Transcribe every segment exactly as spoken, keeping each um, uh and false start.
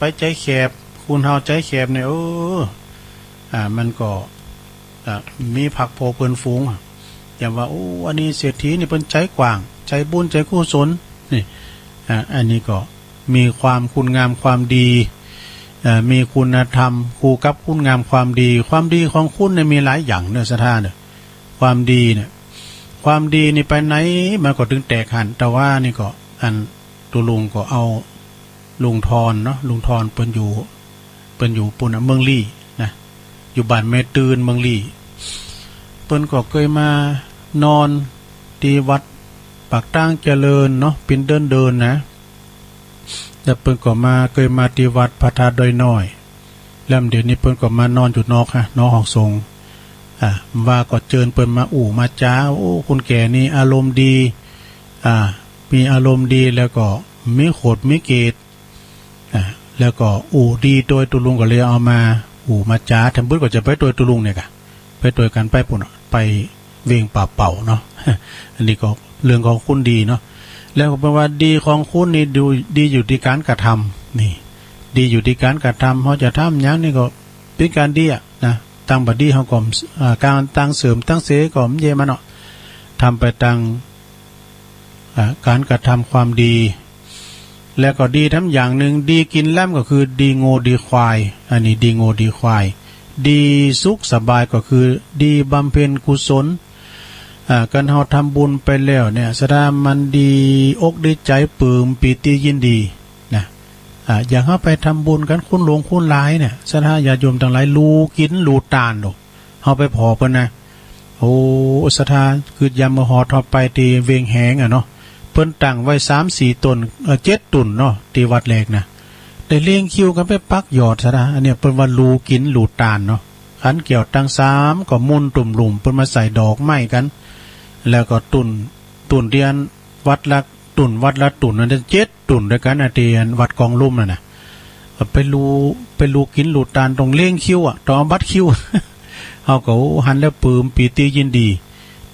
ไปใจ๋แข็บ คนเฮาใจ๋แข็บเนี่ย เออ อ่า มันก็ อ่า มีพรรคพวกเปื้อนฝูง จะว่า โอ้ อันนี้เศรษฐีนี่เปิ้นใจ๋กว้าง ใจ๋บุญ ใจ๋กุศล นี่ อ่า อันนี้ก็มีความคุณงามความดี เอ่อ มีคุณธรรมคู่กับคุณงามความดี ความดีของคนเนี่ยมีหลายอย่างเน่อ ศรัทธาเน่อ ความดีเนี่ย ความดีนี่ไปไหนมันก็ตึงแตกหั้น แต่ว่านี่ก็ อัน ตุ๊ลุงก็เอา ลุงทอนเนาะ ลุงทอนเปิ้นอยู่ เปิ้นอยู่ปู้นน่ะ เมืองลี้นะ อยู่บ้านแม่ตื่น เมืองลี้ เปิ้นก็เกยมานอนตี้วัดปากตางเจริญเนาะ เป๋นเดินๆ นะ แล้วเปิ้นก็มา เกยมาตี้วัดพระธาตุดอยน้อย แล้วเดี๋ยวนี้เปิ้นก็มานอนอยู่นอกฮะ นอกห้องสงฆ์ อ่า ว่าก็เจิญเปิ้นมาอู้มาจ๋า โอ้ คนแก่นี่อารมณ์ดี อ่า มีอารมณ์ดี แล้วก็มีขดมีเกศ อ่า แล้วก็อู้ดีตวยตุ๊ลุง ก็เลยเอามาอู้มาจ๋า ทำบุญก็จะไปตวยตุ๊ลุงเนี่ยก่ะ ไปตวยกั๋นไปปู้นน่ะ ไปเวงป่าเป่าเนาะ อันนี้ก็เรื่องของคนดีเนาะ แล้วก็แปลว่าดีของคนนี่ดู ดีอยู่ตี้ก๋านกระทำ นี่ ดีอยู่ตี้ก๋านกระทำ เฮาจะทำหยังนี่ก็เป๋นก๋านดีอะนะ ตังบ่ดีเฮาก็ อ่า ก๋านตังเสริมตังเสก็บ่เยาะมันเนาะ ทำไปตัง อ่า ก๋านกระทำความดี แล้วก็ดีแถมอย่างนึ่ง ดีกิ๋นแล้มก็คือดีงัวดีควาย อันนี้ดีงัวดีควาย ดีสุขสบายก็คือดีบำเพ็ญกุศล อ่า คันเฮาทำบุญไปแล้วเนี่ย ศรัทธามันดีอกดีใจ๋ ปลื้มปีติยินดีนะ อ่า อย่างเฮาไปทำบุญกั๋น คนหลวงคนหลายเนี่ย ศรัทธาญาติโยมตังหลาย หลู่กิ๋นหลู่ตานโด เฮาไปผ่อเปิ้นนะ โอ้ ศรัทธา กึ๊ดยามเมื่อฮอด ฮอดไปตี้เวงแหงอะเนาะ เปิ้นตั้งไว้สามสี่ตุ๊น เอ่อ เจ็ดตุ๊นเนาะ ตี้วัดแหลกนะ ได้เรียงคิวกั๋นไปปักหยอด ศรัทธา อันเนี้ยเปิ้นว่าหลู่กิ๋นหลู่ตานเนาะ ขันแก้วตังสามก็หมุนตุ้มลุ่ม เปิ้นมาใส่ดอกไม้กั๋น แล้วก็ตุ๊น ตุ๊นตี้อันวัดละ ตุ๊นวัดละตุ๊น อันนั้นเจ็ดตุ๊นตวยกั๋นนะ ตี้อันวัดกองลุ่มนั่นน่ะ ไปหลู่ ไปหลู่กิ๋นหลู่ตาน ต้องเรียงคิวอะ ต้องเอาบัตรคิว เฮาก็ โอ้ หันแล้วปลื้มปีติยินดี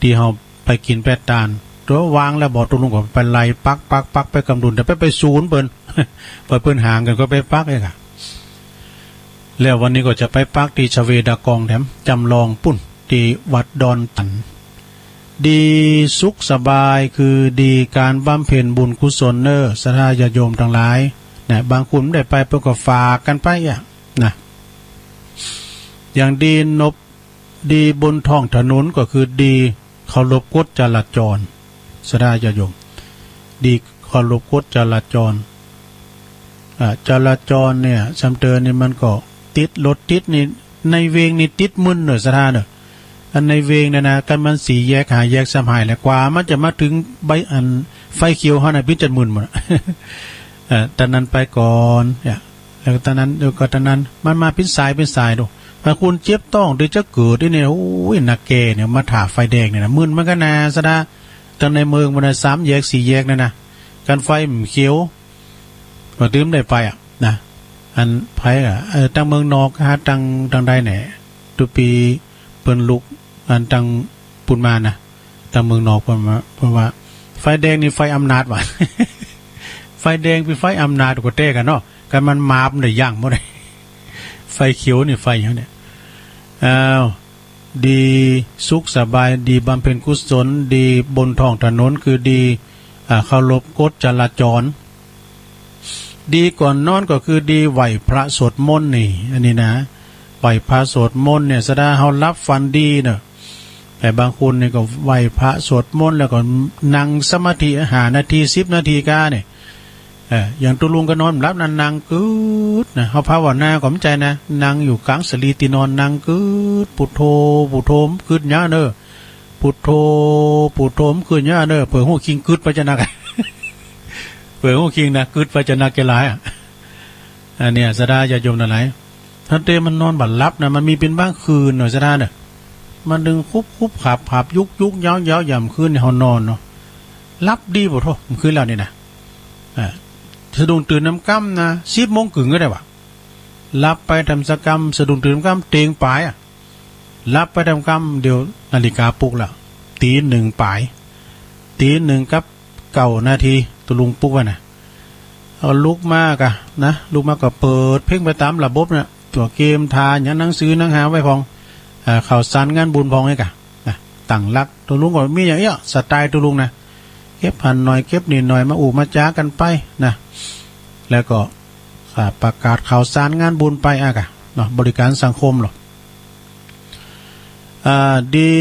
ตี้เฮาไปกิ๋นไปตาน ตั๋ววางแล้วบ่ตุ๊ลุงก็ไปไล่ปัก ปัก ปักไปกำดุน แต่ไป ไปสูนเปิ้น ไปเปิ้นหางกั๋นก็ไปปักเองอะ แล้ววันนี้ก็จะไปปักตี้ชเวดากองแถม จ๋ำลองปู้น ตี้วัดดอนตัน ดีสุขสบายคือดีก๋านบำเพ็ญบุญกุศลเน่อ ศรัทธาญาติโยมตังหลายนะ บางคนบ่ได้ไป เปิ้นก็ฝากกั๋นไปอะนะ อย่างดีนบ ดีบนท้องถนนก็คือดีเคารพกฎจราจร ศรัทธาญาติโยม ดีเคารพกฎจราจร อ่า จราจรเนี่ย ซ้ำเติมนี่มันก็ติด รถติดนี่ ในเวงนี่ติดมึนเน่อ ศรัทธาเน่อ อันในเวงเนี่ยนะ คันมันสี่แยกห้าแยกซ้ำหายแหละ กว่ามันจะมาเถิงใบ อันไฟเขียวเฮาน่ะ ปิ๊นจ๋นมึนหมดอะ เอ่อ ตะนั้นไปก่อนเนี่ย แล้วตะนั้น แล้วก็ตะนั้น มันมาเป๋นสายเป๋นสายโด บางคนเจ็บต๊องตี้จะเกิดนี่เนี่ย โอ้ย นาแก่เนี่ย มาถ่าไฟแดงเนี่ยนะ มึนเหมือนกั๋นนะ ศรัทธา ตังในเมืองมันนะ สามแยกสี่แยกนั่นนะ คันไฟมันเขียว ก็ตึงได้ไปอะนะ อันไผอะ เออ ตังเมืองนอกฮะ ตัง ตังใดแหน่ ตุ๊ปีเปิ้นลุก อันตังปู้นมานะ ตังเมืองนอกเปิ้นว่า เปิ้นว่า ไฟแดงนี่ไฟอำนาจว่ะ ไฟแดงเป๋นไฟอำนาจก็แต๊กั๋นเนาะ คันมันมามันได้ยั้งบ่ได้ ไฟเขียวนี่ไฟหยังเนี่ย อ้าว ดีสุขสบาย ดีบำเพ็ญกุศล ดีบนท้องถนน คือดี อ่า เคารพกฎจราจร ดีก่อนนอนก็คือดีไหว้พระสวดมนต์นี่ อันนี้นะ ไหว้พระสวดมนต์เนี่ย ศรัทธาเฮาหลับฝันดีเนาะ แต่บางคนนี่ก็ไหว้พระสวดมนต์แล้วก็นั่งสมาธิห้านาที สิบนาทีก้าเนี่ย เออ อย่างตุ๊ลุงก็นอนบ่หลับนะ นั่งกึ๊ดนะ เฮาภาวนาก็บ่ใจ้นะ นั่งอยู่ก๋างสะหลีตี้นอน นั่งกึ๊ด พุทโธ พุทโธ กึ๊ดยาวเน่อ พุทโธ พุทโธ กึ๊ดยาวเน่อ เผื่อฮู้คิงกึ๊ดไปจะนัก เผื่อฮู้คิงนะ กึ๊ดไปจะนักจะหลายอะ อันเนี้ย ศรัทธาญาติโยมตังหลาย ถ้าเตมันนอนบ่หลับนะ มันมีเป๋นบางคืนเนาะ ศรัทธาเน่อ มันตึงคุบคุบขับขับ ยุกยุกยาวยาว ย่ำคืนนี่เฮานอนเนาะ หลับดีบ่โธ่ เมื่อคืนแล้วนี่นะ อ่า สะดุ้งตื่นนำก้ำนะ สิบโมงกึ่งก็ได้วะ หลับไปทำสะก้ำ สะดุ้งตื่นนำก้ำ เต็งป๋ายอะ หลับไปทำก้ำ เดี๋ยวนาฬิกาปลุกแล้ว ตีหนึ่งป๋าย ตีหนึ่งกับเก้านาที ตุ๊ลุงปลุกไว้นะ เอาลุกมาก่ะนะ ลุกมาก็เปิดเพลงไปต๋ามระบบเนี่ย ตั๋วเกมทาอย่างหนังสือหนังหาไว้พ่อง เอ่อ ข่าวสารงานบุญพ่องไอ้ก่ะนะ ตั้งหลัก ตุ๊ลุงก็มีอย่างเอี้ย สไตล์ตุ๊ลุงนะ เก็บหั้นหน่อย เก็บนี่หน่อย มาอู้มาจ๋ากั๋นไปนะ แล้วก็ อ่า ประกาศข่าวสารงานบุญไปอะก่ะเนาะ บริการสังคมลอ อ่า ดี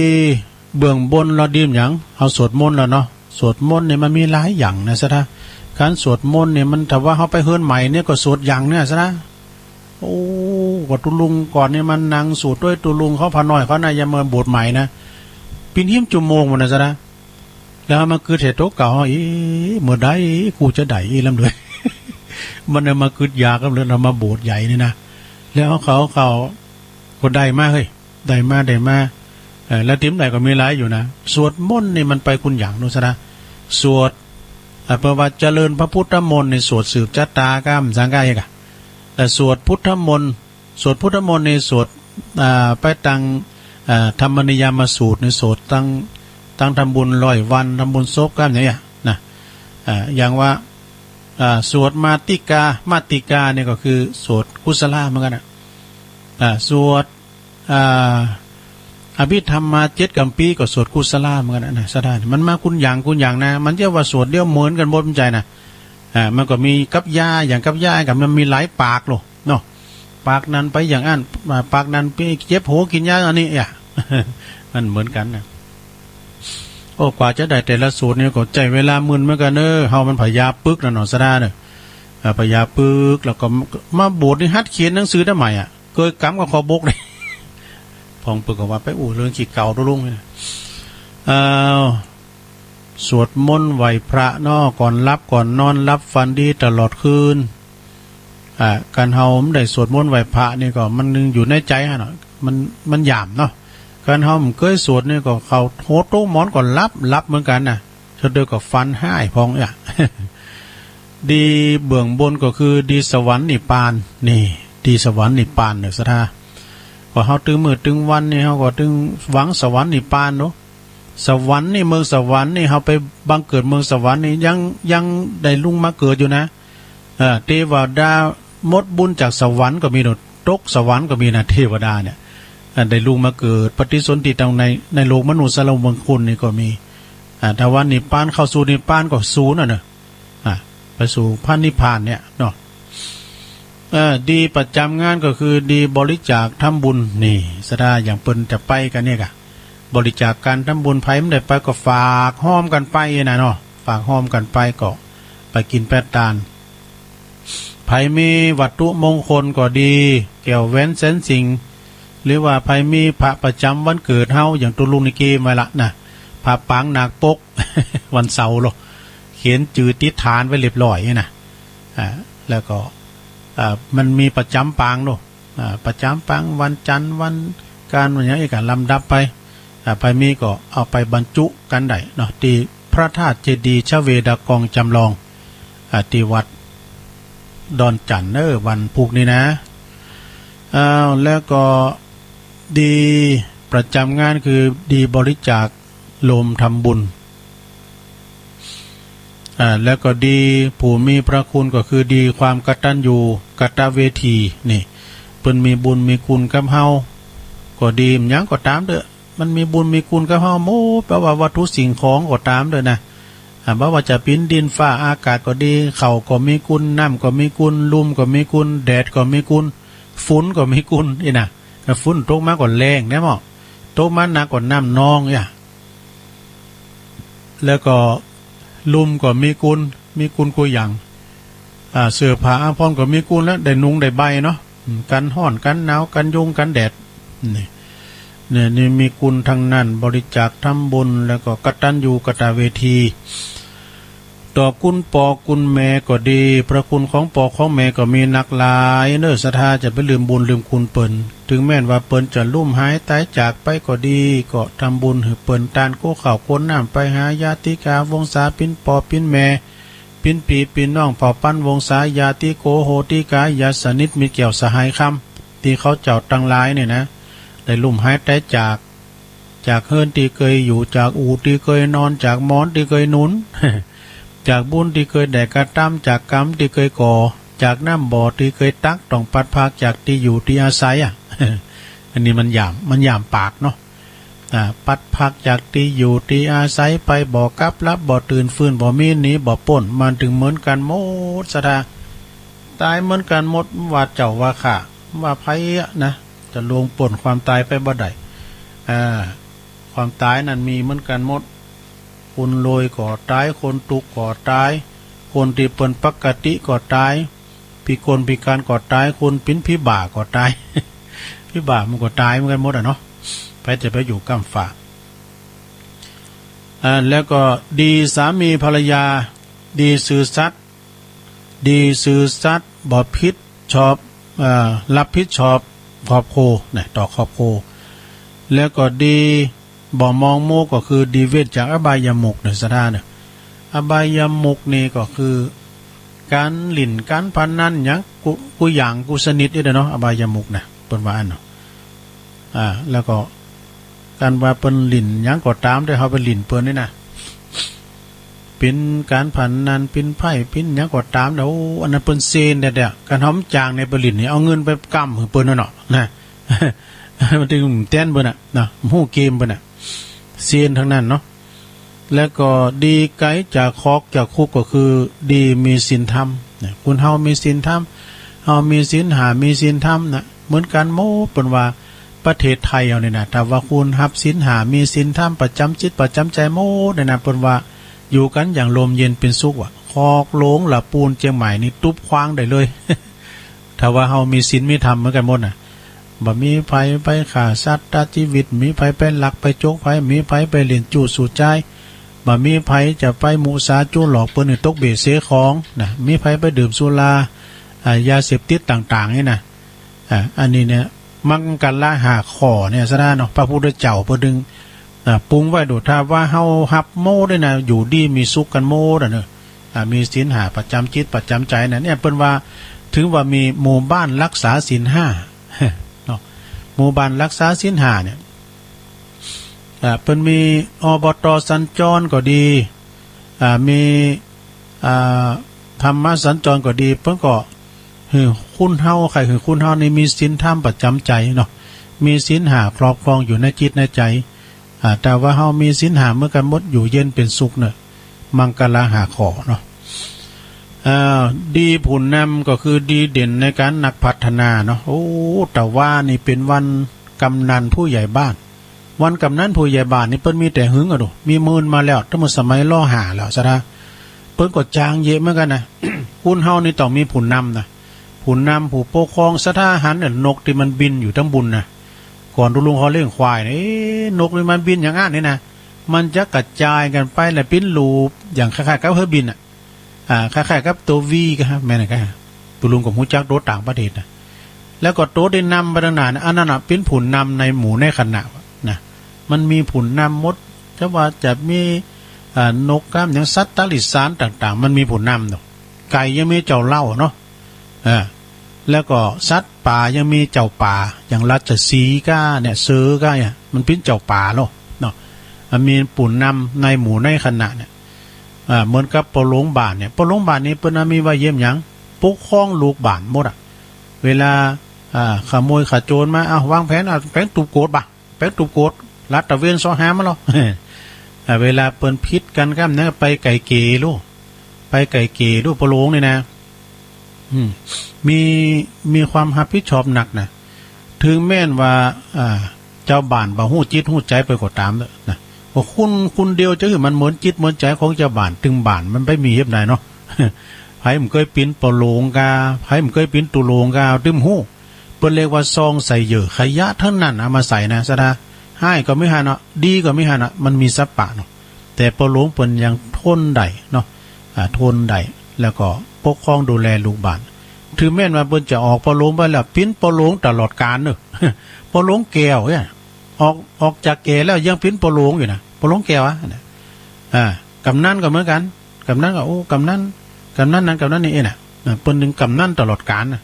เบื้องบนลอ ดีมหยัง เฮาสวดมนต์ลอเนาะ สวดมนต์นี่มันมีหลายอย่างนะศรัทธา ก๋านสวดมนต์นี่มัน ถ้าว่าเฮาไปเฮือนใหม่เนี่ยก็สวดอย่างเนี่ยศรัทธา โอ้ ก็ตุ๊ลุงก่อนนี่มันนั่งสวดตวยตุ๊ลุงเขา พระน้อยเขานะ ยามมาบวชใหม่นะ เป๋นหิ้มจั่วโมงหมดนะศรัทธา แล้วมากึ๊ดเถิงตั๋วเก่า เอ๊ะ เมื่อใดกูจะได้อีกลำเดือย มันเอามากึ๊ดอยากลำเดือย เอามาบวชใหญ่นี่นะ แล้วเขา เขาก็ได้มาเฮ้ย ได้มา ได้มา เอ่อ แล้วตี้ใดก็มีหลายอยู่นะ สวดมนต์นี่มันไปกุญอย่างโน้นศรัทธา สวด อ่า เปิ้นว่าเจริญพระพุทธมนต์นี่สวดสืบชะตาก้ามสังกัยก่ะ แต่สวดพุทธมนต์ สวดพุทธมนต์นี่สวด อ่า ไปตาง อ่า ธรรมนิยามสูตรนี่สวดตาง ตางทำบุญร้อยวัน ทำบุญศพก้ามอย่างเนี้ยนะ อ่า อย่างว่า อ่า สวดมาติกา มาติกานี่ก็คือสวดกุศลาเหมือนกั๋นนะ อ่า สวด อ่า อภิธรรมมาเจ็ดกัมภีร์ก็สวดกุศลาเหมือนกั๋นนะ ศรัทธา มันมากุญอย่าง กุญอย่างนะ มันจะว่าสวดเดียวเหมือนกั๋นหมด บ่ใจ้นะ อ่า มันก็มีกัปยา อย่างกัปยาก็มันมีหลายปากโลเนาะ ปากนั้นไปอย่างอั้น อ่า ปากนั้นไปเจ็บหัวกิ๋นยาอันนี้ อ่ะ มันเหมือนกั๋นนะ โอ้ กว่าจะได้แต่ละสูตรนี่ก็ใจ๊เวลามึนเหมือนกั๋นเน้อ เฮามันผญาปึกนะเนาะ ศรัทธาเน้อ อ่า ผญาปึก แล้วก็มาบวชนี่หัดเขียนหนังสือได้ใหม่อ่ะ เกยกำกับขอบกเลย พ่องเปิ้นก็ว่าไปอู้เรื่องขี้เก่าตุ๊ลุงเนี่ย อ้าว สวดมนต์ไหว้พระเนาะ ก่อนหลับก่อนนอน หลับฝันดีตลอดคืน อ่า ก๋านเฮาบ่ได้สวดมนต์ไหว้พระนี่ก็มันอยู่ในใจ๋หั้นเนาะ มัน มันหยาบเนาะ ก๋านเฮาบ่เกยสวดนี่ก็เข้าหัวโต๊ะหมอนก็หลับ หลับเหมือนกั๋นนะ เทื่อเดียวก็ฝันฮ้ายพ่องอ่ะ ดีเบื้องบนก็คือดีสวรรค์นิพพาน นี่ ดีสวรรค์นิพพานเน้อศรัทธา ก็เฮาตึงมื้อตึงวันนี่เฮาก็ตึงหวังสวรรค์นิพพานเนาะ สวรรค์นี่ เมืองสวรรค์นี่ เฮาไปบังเกิดเมืองสวรรค์นี่ ยัง ยังได้ลุงมาเกิดอยู่นะ เอ่อ เตวดาหมดบุญจากสวรรค์ก็มีเนาะ ตกสวรรค์ก็มีนะ เตวดาเนี่ย อ่า ได้ลุงมาเกิดปฏิสนธิตางใน ในโลกมนุษย์สารมงคลนี่ก็มี อ่า ถ้าว่านิพพาน เข้าสู่นิพพานก็สูญน่ะเนาะ อ่ะ ไปสู่พระนิพพานเนี่ยเนาะ เอ่อ ดีประจ๋ำงานก็คือดีบริจาคทำบุญ นี่ ศรัทธาอย่างเปิ้นจะไปกั๋นเนี่ยก่ะ บริจาคก๋านทำบุญ ใผบ่ได้ไปก็ฝากฮ้อมกั๋นไปนะเนาะ ฝากฮ้อมกั๋นไปก็ไปกิ๋นไปตาน ใผมีวัตถุมงคลก็ดี แก้วแหวนแสนสิงห์ หรือว่าใผมีพระประจ๋ำวันเกิดเฮา อย่างตุ๊ลุงนี่เกรียมไว้ละนะ พระปางนาคปก วันเสาร์โล เขียนจื้อติดฐานไว้เรียบร้อยนี่นะ อ่า แล้วก็ อ่า มันมีประจ๋ำปางโล อ่า ประจ๋ำปางวันจันทร์ วันอังคาร วันหยังอี้ก่ะ ลำดับไป อ่า ใผมีก็เอาไปบรรจุกั๋นได้เนาะ ตี้พระธาตุเจดีย์ชเวดากองจำลอง อ่า ตี้วัดดอนจั่นเน้อ วันพูกนี้นะ อ้าว แล้วก็ดีประจ๋ำงานคือดีบริจาคโฮมทำบุญ อ่า แล้วก็ดีผู้มีพระคุณก็คือดีความกตัญญูกตเวที นี่ เปิ้นมีบุญมีคุณกับเฮา ก็ดี หยังก็ต๋ามเต๊อะ มันมีบุญมีคุณกับเฮาหมด แปลว่าวัตถุสิ่งของก็ต๋ามเต๊อะนะ อ่า บ่ว่าจะเป๋นดินฟ้าอากาศก็ดี ข้าวก็มีคุณ น้ำก็มีคุณ ลมก็มีคุณ แดดก็มีคุณ ฝนก็มีคุณ อี้นะ ถ้าฝนตกมาก็แล้งแน่หมอ ตกมาหนักก็น้ำนอง อี้อะ แล้วก็ลมก็มีคุณ มีคุณกู้อย่าง อ่า เสื้อผ้าอาภรณ์ก็มีคุณแล้ว ได้นุ่งได้ใบ้เนาะ อืม กั๋นฮ้อน กั๋นหนาว กั๋นยุง กั๋นแดด นี่ เนี่ย นี่มีคุณตังนั้น บริจาคทำบุญ แล้วก็กตัญญูกตเวที ต่อคุณป้อคุณแม่ก็ดี พระคุณของป้อของแม่ก็มีนักหลายเน้อ ศรัทธาจะไปลืมบุญลืมคุณเปิ้น เถิงแม้นว่าเปิ้นจะลุ่มหายต๋ายจากไปก็ดี ก็ทำบุญหื้อเปิ้น ตานกู้ข้าวกู้น้ำ ไปหาญาติกาวงศา เป๋นป้อเป๋นแม่ เป๋นปี้เป๋นน้อง เผ่าพันธุ์วงศา ญาติโกโหติกา ญาติสนิท มิตรแก้วสหายคำ ตี้เขาเจ้าตังหลายนี่นะ ได้ลุ่มหายต๋ายจาก จากเฮือนตี้เกยอยู่ จากอู่ตี้เกยนอน จากหมอนตี้เกยหนุน จากบุญตี้เกยได้กระตำ จากกรรมตี้เกยก่อ จากน้ำบ่อตี้เกยตัก ต้องปัดพรากจากตี้อยู่ตี้อาศัยอะ อันนี้มันหยาบ มันหยาบปากเนาะ อ่า ปัดพรากจากตี้อยู่ตี้อาศัยไป บ่กลับหลับบ่ตื่น ฟื้นบ่มี หนีบ่ป๊น มันตึงเหมือนกั๋นหมด ศรัทธา ต๋ายเหมือนกั๋นหมด ว่าเจ้าว่าข้า ว่าใผอะนะ จะล่วงป๊นความต๋ายไปบ่ได้ อ่า ความต๋ายนั้นมีเหมือนกั๋นหมด คนรวยก็ต๋าย คนตุ๊กข์ก็ต๋าย คนตี้เปิ้นปกติก็ต๋าย พิกลพิก๋านก็ต๋าย คนเป๋นผีบ้าก็ต๋าย ผีบ้ามันก็ต๋ายเหมือนกั๋นหมดอะเนาะ ใผจะไปอยู่ก้ำฟ้า อ่า แล้วก็ดีสามีภรรยา ดีซื่อสัตย์ ดีซื่อสัตย์ บ่ผิดชอบ เอ่อ รับผิดชอบครอบครัวนะ ต่อครอบครัว แล้วก็ดี บ่มองโม ก็คือดีเว้นจากอบายมุขเน่อ ศรัทธาเน่อ อบายมุขนี่ก็คือ ก๋านหลิ้น ก๋านพนัน หยังกู้ กู้อย่างกู้สนิทนี่แหละเนาะ อบายมุขนะ เปิ้นว่าอั้นเนาะ อ่า แล้วก็ ก๋านว่าเปิ้นหลิ้นหยังก็ต๋าม แต่เฮาไปหลิ้นเปิ้นนี่นะ เป๋นก๋านพนัน เป๋นไพ่ เป๋นหยังก็ต๋ามนะ โอ้ อันนั้นเปิ้นเซนแต๊ๆ ก๋านเฮาบ่จ้างเนี่ยไปหลิ้นนี่ เอาเงินไปก้ำหื้อเปิ้นนั่นเนาะ นะ มันตึงแต๊นเปิ้นน่ะ นะ ฮู้เกมเปิ้นน่ะ เซนตังนั้นเนาะ แล้วก็ดีไก๋จากคอกจากคุก ก็คือดีมีศีลธรรมนะ คนเฮามีศีลธรรม เฮามีศีลห้า มีศีลธรรมนะ เหมือนกั๋นหมด เปิ้นว่าประเทศไทยเฮานี่นะ ถ้าว่าคนฮับศีลห้า มีศีลธรรมประจ๋ำจิตประจ๋ำใจ๋หมดนี่นะ เปิ้นว่าอยู่กั๋นอย่างร่มเย็นเป๋นสุขว่ะ คอกหลวงละปูนเจียงใหม่นี่ตุ๊บควางได้เลย ถ้าว่าเฮามีศีลมีธรรมเหมือนกั๋นหมดน่ะ บ่มีใผไปฆ่าสัตว์ตัดจีวิต บ่มีใผไปลักไปโจ๊กใผ บ่มีใผไปเล่นจู้สูบจาย บ่มีใผจะไปมุสาจู้หลอกเปิ้นหื้อตกเบ้เสียของนะ บ่มีใผไปดื่มสุรา อ่า ยาเสพติดต่างๆ นี่นะ อ่า อันนี้เนี่ย มังคละห้าข้อเนี่ย ศรัทธาเนาะ พระพุทธเจ้าเปิ้นตึง อ่า ปรุงไว้โดย ถ้าว่าเฮาฮับหมดนี่นะ อยู่ดีมีสุขกั๋นหมดอะเนาะ อ่า มีศีลห้าประจ๋ำจิตประจ๋ำใจ๋นะ เนี่ย เปิ้นว่า ถือว่ามีหมู่บ้านฮักษาศีลห้า เนาะ หมู่บ้านฮักษาศีลห้าเนี่ย อ่า เปิ้นมี อบต.สัญจรก็ดี อ่า มี อ่า ธรรมสัญจรก็ดี เปิ้นก็หื้อคนเฮา ใค่หื้อคนเฮานี่มีศีลธรรมประจ๋ำใจ๋เนาะ มีศีลห้าครอบครองอยู่ในจิตในใจ๋ อ่า ถ้าว่าเฮามีศีลห้าเหมือนกั๋นหมด อยู่เย็นเป๋นสุขเนาะ มังคละห้าข้อเนาะ อ่า ดีผู้นำก็คือดีเด่นในก๋านนักพัฒนาเนาะ โอ้ ตะวานี่เป๋นวันกำนันผู้ใหญ่บ้าน วันกำนันผู้ใหญ่บ้านนี่เปิ้นมีแต่หึงอะดู มีมื่นมาแล้ว ตั้งแต่สมัย ร.ห้า แล้ว ศรัทธา เปิ้นก็จ้างเยอะเหมือนกั๋นนะ คนเฮานี่ต้องมีผู้นำนะ ผู้นำผู้ปกครอง ศรัทธาหันเนี่ย นกตี้มันบินอยู่ตังบุญนะ ก่อนตุ๊ลุงเขาเลี้ยงควายเนี่ย เอ๊ะ นกนี่มันบินอย่างอั้นนี่นะ มันจะกระจายกั๋นไปแหละ เป๋นรูปอย่างคล้ายๆ กับเฮอบินอะ อ่า คล้ายๆ กับตั๋ววีก็ฮะ แม่นก็ฮะ ตุ๊ลุงก็ฮู้จักตั๋วต่างประเทศนะ แล้วก็ตั๋วตี้นำไปตังหน้านะ อันนั้นน่ะเป๋นผู้นำในหมู่ในคณะนะ มันมีผู้นำหมด จะว่าจะมี อ่า นกกาอย่างสัตว์ตะหลิสารต่างๆ มันมีผู้นำเนาะ ไก่ยังมีเจ้าเล่าเนาะ อ่า แล้วก็สัตว์ป่ายังมีเจ้าป่า อย่างราชสีห์ก้าเนี่ย เสือก้าเนี่ย มันเป๋นเจ้าป่าเนาะ เนาะ มันมีผู้นำในหมู่ในคณะเนี่ย อ่า เหมือนกับป้อหลวงบ้านเนี่ย ป้อหลวงบ้านนี่เปิ้นน่ะมีไว้เยี่ยมหยัง ปกครองลูกบ้านหมดอะ เวลา อ่า ขโมยขโจรมา เอา วางแผน เอา แป๋งตูบโกดบ่ะ แป๋งตูบโกด ลาดตระเวนซอหามันลอ อ่า เวลาเปิ้นผิดกั๋นกำเนี่ย ไปไกล่เกลี่ยลู ไปไกล่เกลี่ยลู ป้อหลวงนี่นะ อืม มี มีความฮับผิดชอบนักนะ เถิงแม้นว่า อ่า จาวบ้านบ่ฮู้จิตฮู้ใจ๋ไปก็ต๋ามเต๊อะนะ ว่าคน คนเดียวจะหื้อมันเหมือนจิตเหมือนใจ๋ของจาวบ้าน ตึงบ้านมันไปมีเฮ็ดใดเนาะ ใผบ่เกยเป๋นป้อหลวงก้า ใผบ่เกยเป๋นตุ๊ลุงก้า ตึงฮู้ เปิ้นเรียกว่าซองใส่เหยื่อขยะตังนั้นเอามาใส่นะ ศรัทธา ฮ้ายก็มีหั้นเนาะ ดีก็มีหั้นเนาะ มันมีสัปปะเนาะ แต่ป้อหลวงเปิ้นยังทนได้เนาะ อ่า ทนได้ แล้วก็ปกครองดูแลลูกบ้าน เถิงแม้นว่าเปิ้นจะออกป้อหลวงไปแล้ว เป๋นป้อหลวงตลอดกาลเนาะ ป้อหลวงแก่วเนี่ย ออก ออกจากแก่แล้วยังเป๋นป้อหลวงอยู่นะ ป้อหลวงแก่วอะนะ อ่า กำนันก็เหมือนกั๋น กำนันก็ โอ้ กำนัน กำนันนั้นกำนันนี่เองนะ อ่า เปิ้นเถิงกำนันตลอดกาลนะ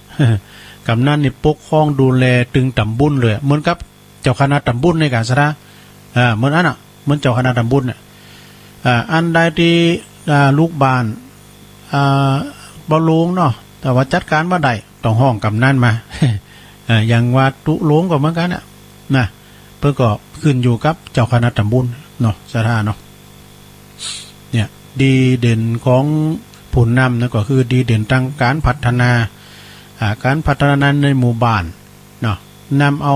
กำนันนี่ปกครองดูแลตึงต๋ำบุญเลย เหมือนกับเจ้าคณะต๋ำบุญในก๋าน ศรัทธา อ่า เหมือนอั้นน่ะ เหมือนเจ้าคณะต๋ำบุญน่ะ อ่า อันใดตี้ อ่า ลูกบ้าน อ่า บ่โลงเนาะ แต่ว่าจัดก๋านบ่ได้ ต้องฮ้องกำนันมา อ่า อย่างว่าตุ๊โลงก็เหมือนกั๋นน่ะ นะ เปิ้นก็ขึ้นอยู่กับเจ้าคณะตำบลเนาะ ศรัทธาเนาะ เนี่ย ดีเด่นของผู้นำนะ ก็คือดีเด่นตางก๋านพัฒนา อ่า ก๋านพัฒนาในหมู่บ้านเนาะ นำเอา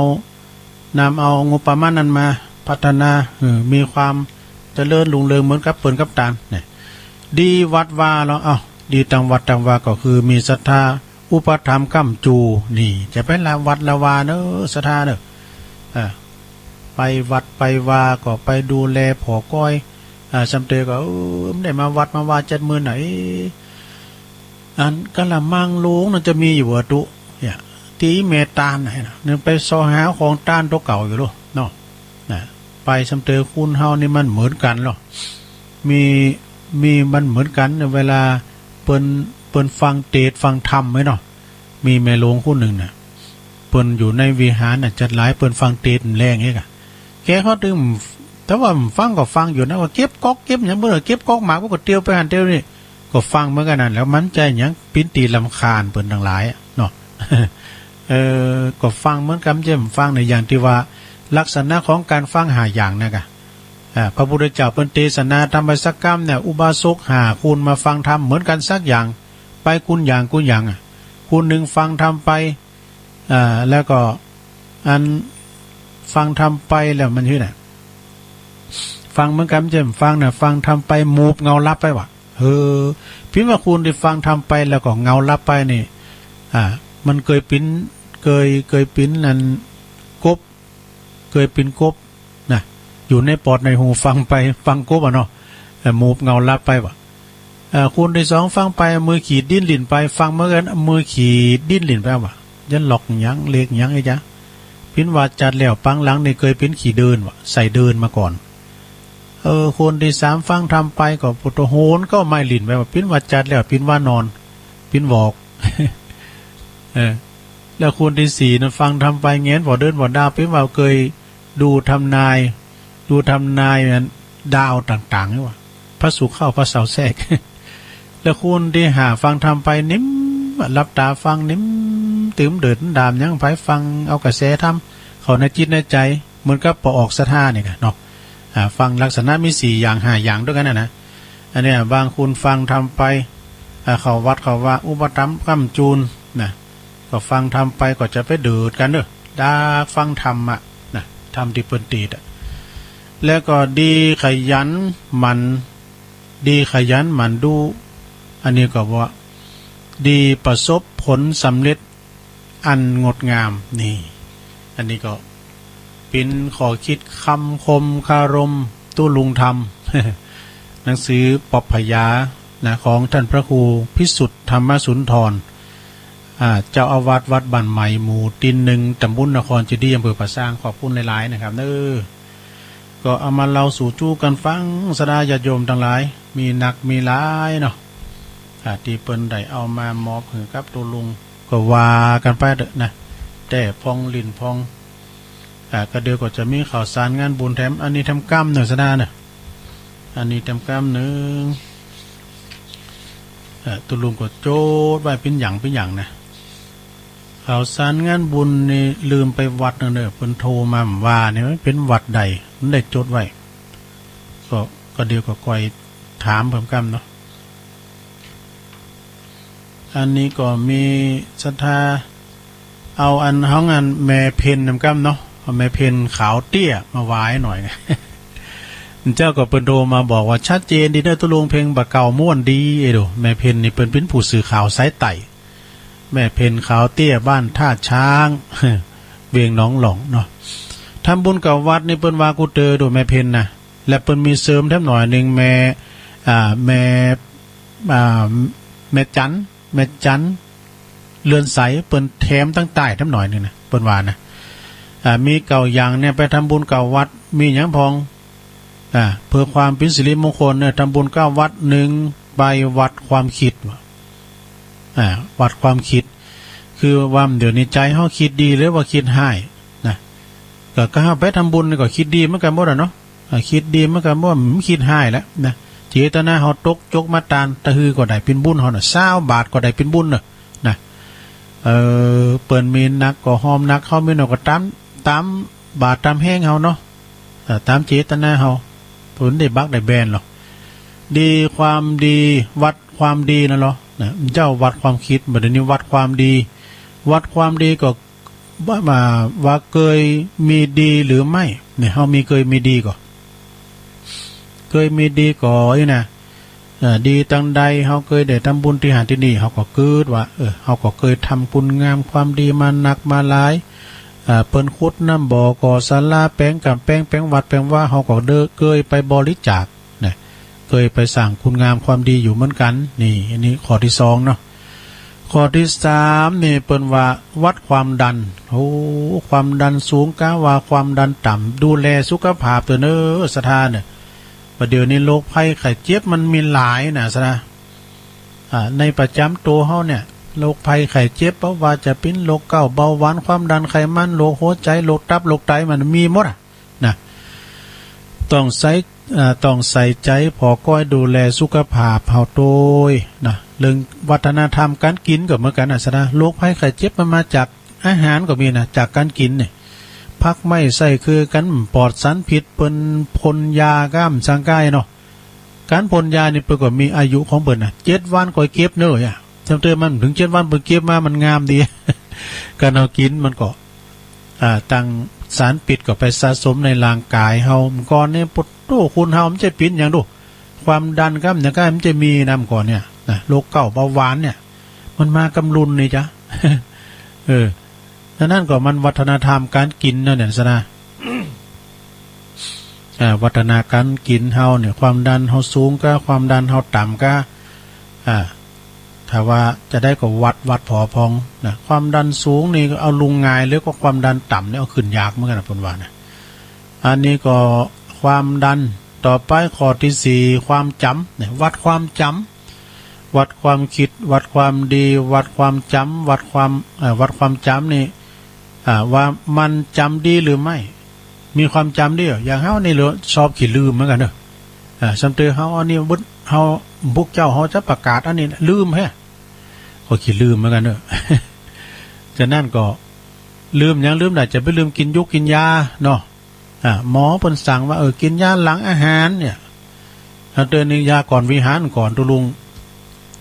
นำเอางบประมาณนั้นมาพัฒนา เออ มีความเจริญรุ่งเรืองเหมือนกับเปิ้นกับตานเนี่ย ดีวัดวาเนาะ เอ้า ดีตางวัดตางวาก็คือมีศรัทธาอุปถัมภ์ค้ำจู นี่ จะไปละวัดละวาเนาะ ศรัทธาเนาะ อ่า ไปวัดไปวาก็ไปดูแลผ่อก้อย อ่า ซ้ำเตยก็ เออ บ่ได้มาวัดมาว่าจัดมื้อไหน อันกะละมังโลงนั้นจะมีอยู่บ่ตุ๊ เนี่ย ตี้แม่ตานน่ะ นึกไปเซาะหาของตานตั๋วเก่าอยู่โลเนาะ นะ ไปซ้ำเตย คนเฮานี่มันเหมือนกั๋นลอ มี มีมันเหมือนกั๋น เวลาเปิ้น เปิ้นฟังเตสน์ฟังธรรมไว้เนาะ มีแม่โลงคนนึ่งน่ะ เปิ้นอยู่ในวิหารน่ะ จัดหลาย เปิ้นฟังเตสน์แลงเอก แกเขาตึง แต่ว่าฟังก็ฟังอยู่นะ ว่าเก็บก๊อกเก็บหยัง เปิ้นก็เก็บก๊อกหมาก เปิ้นก็เตียวไปหั้นเตียวนี่ ก็ฟังเหมือนกั๋นนั่นแหละ มันจะหยัง ปิ้นตี๋รำคาญเปิ้นตังหลายอะเนาะ เออ ก็ฟังเหมือนกั๋น จะฟังในอย่างตี้ว่า ลักษณะของก๋านฟังห้าอย่างนะกะ อ่า พระพุทธเจ้าเปิ้นเตสนาธรรมไปสักกำเนี่ย อุบาสกห้าคนมาฟังธรรมเหมือนกั๋นสักอย่าง ไปคนอย่าง คนอย่างอะ คนนึ่งฟังธรรมไป อ่า แล้วก็อันฟังธรรมไปแล้วมันหื้อน่ะ ฟังเหมือนกั๋น จะฟังน่ะ ฟังธรรมไป หมูบเหงาหลับไปว่ะ เออ ปิ้นว่าคนตี้ฟังธรรมไปแล้วก็เหงาหลับไปนี่ อ่า มันเกยปิ้น เกย เกยปิ้นอันกบ เกยปิ้นกบนะ อยู่ในปอดในหูฟังไป ฟังกบอะเนาะ เออ หมูบเหงาหลับไปว่ะ เออ คนตี้สองฟังไป มือขีดดิ้นหลิ้นไป ฟังเหมือนกั๋น มือขีดดิ้นหลิ้นไปว่ะ ยันหลอกหยังเลขหยังไอ้จ๊ะ ปิ้นว่าจัดแล้วปางหลังนี่เกยปิ้นขี้เดินว่ะ ใส่เดินมาก่อน เออ คนตี้สามฟังธรรมไปก็ปวดหัวโหนเก๊าไม้หลิ้นไปว่ะ ปิ้นว่าจัดแล้ว ปิ้นว่านอน ปิ้นหวอก เออ แล้วคนตี้สี่นั้นฟังธรรมไปแหงนผ่อเดือนผ่อดาว ปิ้นว่าเกยดูทำนาย ดูทำนายนั้นดาวต่างๆ นี่ว่ะ พระศุกร์เข้าพระเสาร์แทรก แล้วคนตี้ห้าฟังธรรมไปนิ่ม หลับต๋าฟังนิ่ม ตึงเดิดดามหยังไป ฟังเอากระแสธรรมเข้าในจิตในใจ๋ เหมือนกับปอออกศรัทธานี่กะเนาะ อ่า ฟังลักษณะมีสี่อย่างห้าอย่างตวยกั๋นน่ะนะ อันเนี้ยบางคนฟังธรรมไป อ่า เข้าวัดเข้าวา อุปถัมภ์ค้ำจูนนะ ก็ฟังธรรมไปก็จะไปเดิดกั๋นเนาะ ดากฟังธรรมอะนะ ธรรมตี้เปิ้นเตสน์อะ แล้วก็ดีขยันหมั่น ดีขยันหมั่นดู อันนี้ก็ว่า ดีประสบผลสำเร็จอันงดงาม นี่ อันนี้ก็ เป๋นข้อคิดคำคมคารมตุ๊ลุงธรรม หนังสือปอบพญานะ ของต้านพระครูพิสุทธิ์ธรรมสุนทร อ่า เจ้าอาวาสวัดบ้านใหม่ หมู่ตี้หนึ่ง ตำบลนครเจดีย์ อำเภอป่าซาง ขอบคุณหลายๆ นะครับเน้อ ก็เอามาเล่าสู่จู๊กั๋นฟัง ศรัทธาญาติโยมตังหลาย มีนักมีหลายเนาะ อ่า ตี้เปิ้นได้เอามามอบหื้อกับตุ๊ลุง ก็ว่ากั๋นไปเต๊อะนะ แต๊พ่องหลิ้นพ่อง อ่า ก็เดี๋ยวก็จะมีข่าวสารงานบุญแถม อันนี้แถมกำเนาะ ศรัทธาเนาะ อันนี้แถมกำนึ่ง อ่า ตุ๊ลุงก็จดไว้เป๋นอย่างเป๋นอย่างนะ ข่าวสารงานบุญนี่ลืมไปวัดนึ่งเน้อ เปิ้นโทรมาว่าเนี่ย มันเป๋นวัดใด มันได้จดไว้ ก็ ก็เดี๋ยวก็ค่อยถามเปิ้นกำเนาะ อันนี้ก็มีศรัทธา เอาอันฮ้องอันแม่เพ็ญนำกำเนาะ เอาแม่เพ็ญขาวเตี้ยมาว่าหน่อย เจ้าก็เปิ้นโทรมาบอกว่า ชัดเจนดีเน้อตุ๊ลุง เพลงบ่าเก่าม่วนดี เอ้ยดู แม่เพ็ญนี่เปิ้นเป๋นผู้สื่อข่าวสายใต้ แม่เพ็ญขาวเตี้ยบ้านท่าช้าง เวียงหนองหล่องเนาะ ทำบุญกับวัดนี่เปิ้นว่ากูเตอดูแม่เพ็ญนะ และเปิ้นมีเสริมแถมหน่อยนึ่ง แม่ อ่า แม่ อ่า แม่จัน แม่จัน เรือนใส เปิ้นแถมตังใต้แถมหน่อยนึ่งนะ เปิ้นว่านะ อ่า มีเก้าอย่างเนี่ย ไปทำบุญเก้าวัด มีหยังพ่อง อ่า เพื่อความเป๋นสิริมงคลเนี่ย ทำบุญเก้าวัด นึ่ง ไปวัดความคิด อ่า วัดความคิด คือว่าเดี๋ยวนี้ใจ๋เฮาคิดดีหรือว่าคิดฮ้ายนะ ก็ ก็เฮาไปทำบุญนี่ก็คิดดีเหมือนกั๋นหมดอะเนาะ อ่า คิดดีเหมือนกั๋นหมด บ่คิดฮ้ายแล้วนะ เจตนาเฮาตกจกมาตาน ตะฮือก็ได้เป๋นบุญเฮาน่ะ ซาวบาตรก็ได้เป๋นบุญเน่อ นะ เออ เปิ้นมีหนักก็หอมหนัก เฮามีน้อยก็ต๋าม ต๋ามบาตรต๋ามแฮงเฮาเนาะ เออ ต๋ามเจตนาเฮา เปิ้นได้บักได้แบนลอ ดีความดี วัดความดีนั่นลอ นะ เจ้าวัดความคิด บ่าเดี่ยวนี้วัดความดี วัดความดีก็ ว่า ว่า ว่าเกยมีดีหรือไม่ เนี่ย เฮามีเกยมีดีก่อ เกยมีดีก่ออี้นะ เอ่อ ดีตังใด เฮาเกยได้ทำบุญตี้หั้นตี้นี่ เฮาก็กึ๊ดว่า เออ เฮาก็เกยทำคุณงามความดีมานักมาหลาย เอ่อ เปิ้นขุดน้ำบ่อ ก่อศาลา แป๋งก๋ำแป๋ง แป๋งวัดแป๋งวา เฮาก็เดอะ เกยไปบริจาค นะ เกยไปสร้างคุณงามความดีอยู่เหมือนกั๋น นี่ อันนี้ข้อตี้สองเนาะ ข้อตี้สามนี่เปิ้นว่าวัดความดัน โอ้ ความดันสูงกาว่าความดันต่ำ ดูแลสุขภาพเต๊อะเน่อ ศรัทธาเน่อ บ่าเดี่ยวนี้โรคภัยไข้เจ็บมันมีหลายนะ ศรัทธา อ่า ในประจ๋ำตั๋วเฮาเนี่ย โรคภัยไข้เจ็บ บ่ว่าจะเป๋นโรคเก๊า เบาหวาน ความดัน ไขมัน โรคหัวใจ๋ โรคตับ โรคไต มันมีหมดอะ นะ ต้องใส่ เอ่อ ต้องใส่ใจ๋ผ่อก้อยดูแลสุขภาพเฮาโตยนะ เรื่องวัฒนธรรมก๋านกิ๋นก็เหมือนกั๋นนะ ศรัทธา โรคภัยไข้เจ็บมันมาจากอาหารก็มีนะ จากก๋านกิ๋นเนี่ย ผักไม้ไส้เคืองกั๋นปลอดสารพิษ เปิ้นพ่นยาก้ามสังก้ายเนาะ ก๋านพ่นยานี่เปิ้นก็มีอายุของเปิ้นนะ เจ็ดวันก็เก็บเน่อ อะ จำเติมมันเถิงเจ็ดวันเปิ้นเก็บมามันงามดี ก๋านเฮากิ๋นมันก็ อ่า ตังสารพิษก็ไปสะสมในร่างก๋ายเฮา เมื่อก่อนนี่ โอ้โห คนเฮามันจะเป๋นหยังดู ความดันก้ามหยังก้ามันจะมีนะ เมื่อก่อนเนี่ย นะ โรคเก๊าเบาหวานเนี่ย มันมากำลุนนี่จ๊ะ เออ ฉะนั้นก็มันวัฒนธรรมก๋านกิ๋นนั่นแหละ ศรัทธา อ่า วัฒนธรรมก๋านกิ๋นเฮาเนี่ย ความดันเฮาสูงกา ความดันเฮาต่ำกา อ่า ถ้าว่าจะได้ก็วัด วัดผ่อพ่องนะ ความดันสูงนี่เอาลุงหงายเลย ก็ความดันต่ำนี่เอาขึ้นยากเหมือนกั๋นนะ เปิ้นว่านะ อันนี้ก็ความดัน ต่อไปข้อตี้สี่ ความจ๋ำเนี่ย วัดความจ๋ำ วัดความคิด วัดความดี วัดความจ๋ำ วัดความ เอ่อ วัดความจ๋ำนี่ อ่า ว่ามันจ๋ำดีหรือไม่ มีความจ๋ำดี อย่างเฮานี่เหลือชอบขี้ลืมเหมือนกั๋นเน่อ อ่า สำเติมเฮาอันนี้ เฮา พวกเจ้าเฮาจะประกาศอันนี้นะ ลืมแฮะ ก็ขี้ลืมเหมือนกั๋นเน่อ ฉะนั้นก็ลืมหยังลืมได้ จะไปลืมกิ๋นยุกกิ๋นยาเนาะ อ่า หมอเปิ้นสั่งว่า เออ กิ๋นยาหลังอาหารเนี่ย เอาเตือนนี่ยาก่อนวิหารก่อน ตุ๊ลุง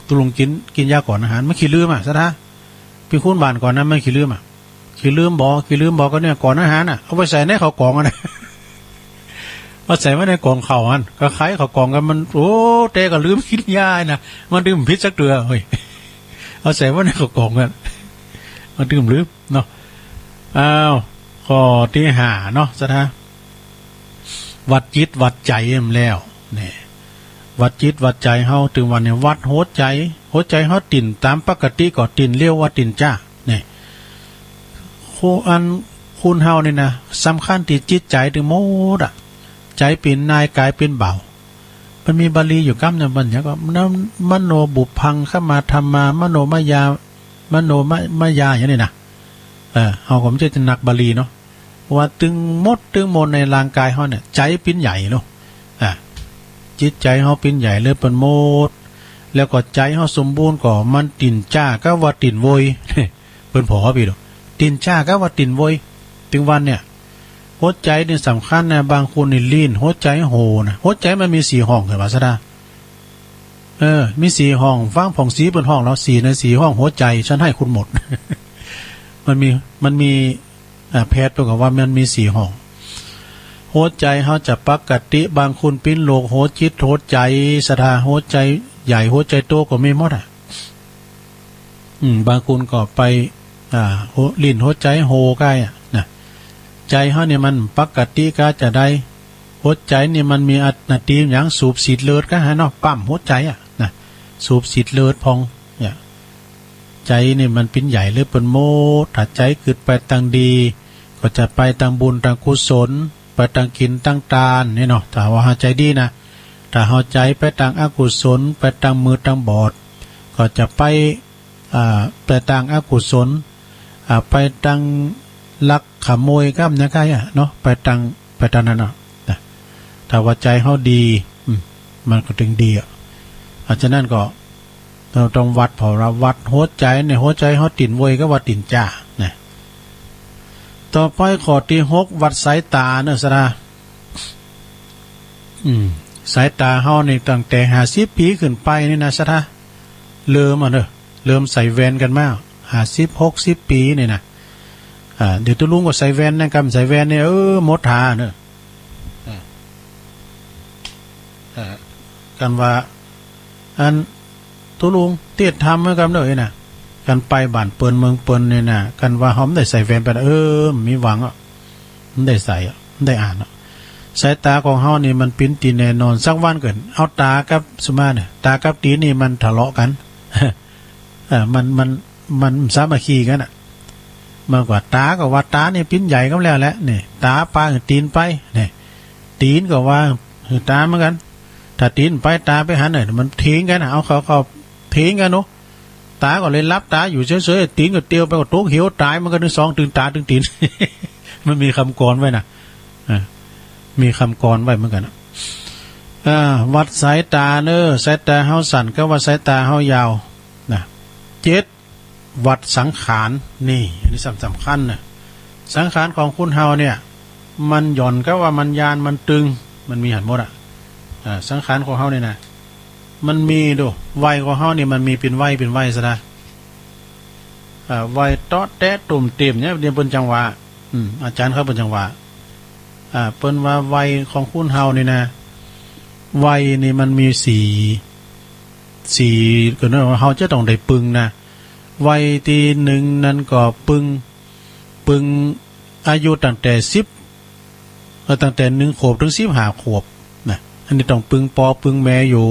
ตุ๊ลุงกิ๋น กิ๋นยาก่อนอาหาร มันขี้ลืมอะ ศรัทธา ปี้คูณบ้านก่อนนะ มันขี้ลืมอะ ขี้ลืมบ่ ขี้ลืมบ่ ก็เนี่ยก่อนอาหารอะ เอาไปใส่ในข้าวก๋องอะนะ เอาใส่ไว้ในก๋องข้าวหั้น ก็ไขข้าวก๋องกั๋นมัน โอ้ แต่ก็ลืมกิ๋นยานะ มันตี้บ่ผิดสักเตื้อ เฮ้ย เอาใส่ไว้ในข้าวก๋องกั๋น มันตี้บ่ลืม เนาะ อ้าว ข้อตี้ห้าเนาะ ศรัทธา วัดจิตวัดใจ๋มันแล้ว เนี่ย วัดจิตวัดใจ๋เฮา ตึงวันเนี่ย วัดหัวใจ๋ หัวใจ๋เฮาเต้นต๋ามปกติก่อ เต้นเร็วว่าเต้นจ๊า เนี่ย คน อัน คนเฮานี่นะ สำคัญตี้จิตใจ๋ตึงหมดอะ ใจ๋เป๋นนาย ก๋ายเป๋นบ่าว มันมีบาลีอยู่กำนึ่ง มันหยังก็ มโนบุพพังคมาธัมมา มโนมยา มโนมยา อย่างนี้นะ เออ เฮาก็บ่ใจ้จะนักบาลีเนาะ ว่าตึงหมดตึงมวลในร่างก๋ายเฮาเนี่ย ใจ๋เป๋นใหญ่เนาะ อ่า จิตใจ๋เฮาเป๋นใหญ่เลยเปิ้นหมด แล้วก็ใจ๋เฮาสมบูรณ์ก่อ มันเต้นจ๊ากาว่าเต้นโวย เปิ้นผ่อปี้ดู เต้นจ๊ากาว่าเต้นโวย ตึงวันเนี่ย หัวใจ๋นี่สำคัญนะ บางคนนี่ลี้นหัวใจ๋โห่นะ หัวใจ๋มันมีสี่ห้อง เห็นบ่ ศรัทธา เออ มีสี่ห้อง ฟังผ่องศรีเปิ้นฮ้องแล้ว สี่ในสี่ห้องหัวใจ๋ ฉันให้คุณหมด มันมี มันมี อ่า แพทย์เปิ้นก็ว่ามันมีสี่ห้อง หัวใจ๋เฮาจะปกติ บางคนเป๋นโรคหัวจิตหัวใจ๋ ศรัทธา หัวใจ๋ใหญ่หัวใจ๋โตก็มีหมดอะ อืม บางคนก็ไป อ่า หัว ลี้นหัวใจ๋โห่กาอะนะ ใจ๋เฮาเนี่ยมันปกติกาจะใด หัวใจ๋นี่มันมีหน้าตี้หยัง สูบสีดเลือดกาหาเนาะ ปั๊มหัวใจ๋อะนะ สูบสีดเลือดพ่อง เนี่ย ใจ๋นี่มันเป๋นใหญ่เลยเปิ้นหมด ถ้าใจ๋กึ๊ดไปตางดี ก็จะไปตางบุญตางกุศล ไปตางกิ๋นตางตานนี่เนาะ ถ้าว่าเฮาใจ๋ดีนะ ถ้าเฮาใจ๋ไปตางอกุศล ไปตางมืดตางบอด ก็จะไป อ่า ไปตางอกุศล อ่า ไปตางลักขโมยกาหยังกาอะเนาะ ไปตาง ไปตางนั้นเนาะ นะ ถ้าว่าใจ๋เฮาดี อืม มันก็ตึงดีอะ อา ฉะนั้นก็ เฮาต้องวัด เพราะว่าวัดหัวใจ๋เนี่ย หัวใจ๋เฮาตี๋นเวยกาว่าตี๋นจ้านะ ต่อไปข้อตี้หก วัดสายต๋าเนาะ ศรัทธา อืม สายต๋าเฮานี่ตั้งแต่ห้าสิบปี๋ขึ้นไปนี่นะ ศรัทธา เริ่มอะเนาะ เริ่มใส่แว่นกั๋นมา ห้าสิบ หกสิบปี๋นี่นะ อ่า เดี๋ยวตุ๊ลุงก็ใส่แว่นนะ กำใส่แว่นนี่ เออ หมดต๋าเนาะ อ่า อ่า กั๋นว่า อัน ตุ๊ลุง เตียรติธรรมเหมือนกั๋นเนาะ เอ้ยนะ กั๋นไปบ้านเปิ้นเมืองเปิ้นนี่นะ กั๋นว่าเฮาบ่ได้ใส่แว่นไปนะ เออ บ่มีหวังอะ บ่ได้ใส่อะ บ่ได้อ่านอะ สายต๋าของเฮานี่มันเป๋นตี้แน่นอน สักวันก็เอาต๋ากับ สมมุตินะ ต๋ากับตี๋นนี่มันทะเลาะกั๋น เออ มัน มัน มันสามัคคีกั๋นน่ะ มันกว่าต๋าก็ว่าต๋านี่เป๋นใหญ่ก็แล้วแหละ นี่ ต๋าปาตี๋นไป นี่ ตี๋นก็ว่าหื้อต๋าเหมือนกั๋น ถ้าตี๋นไปต๋าไปหันน่ะ มันเถียงกั๋นน่ะ เอาเข้า เข้าเถียงกั๋นเนาะ ต๋าก็เลยหลับต๋าอยู่เฉยๆ ตี๋นก็เตียวไปก็ตกเหวต๋ายเหมือนกั๋น ตึงสอง ตึงต๋าตึงตี๋น มันมีกำกรอนไว้นะ อ่า มีกำกรอนไว้เหมือนกั๋นน่ะ อ่า วัดสายต๋าเนาะ สายต๋าเฮาสั้นกาว่าสายต๋าเฮายาวนะ เจ็ด วัดสังขาร นี่ อันนี้สำ สำคัญนะ สังขารของคนเฮาเนี่ย มันหย่อนกาว่ามันยาน มันตึง มันมีหันหมดอะ อ่า สังขารของเฮาเนี่ยนะ มันมีดู วัยของเฮานี่มันมีเป๋นวัย เป๋นวัย ศรัทธา อ่า วัยเต๊าะแต๊ะตุ่มเต็มเนี่ย เนี่ยเปิ้นจั่งว่า อืม อาจ๋ารย์เขาเปิ้นจั่งว่า อ่า เปิ้นว่าวัยของคนเฮานี่นะ วัยนี่มันมีสี่ สี่ ก็เนาะ เฮาจะต้องได้ปึงนะ วัยตี้หนึ่งนั้นก็ปึง ปึงอายุตั้งแต่สิบ เออ ตั้งแต่หนึ่งขวบเถิงสิบห้าขวบนะ อันนี้ต้องปึงปอปึงแม่อยู่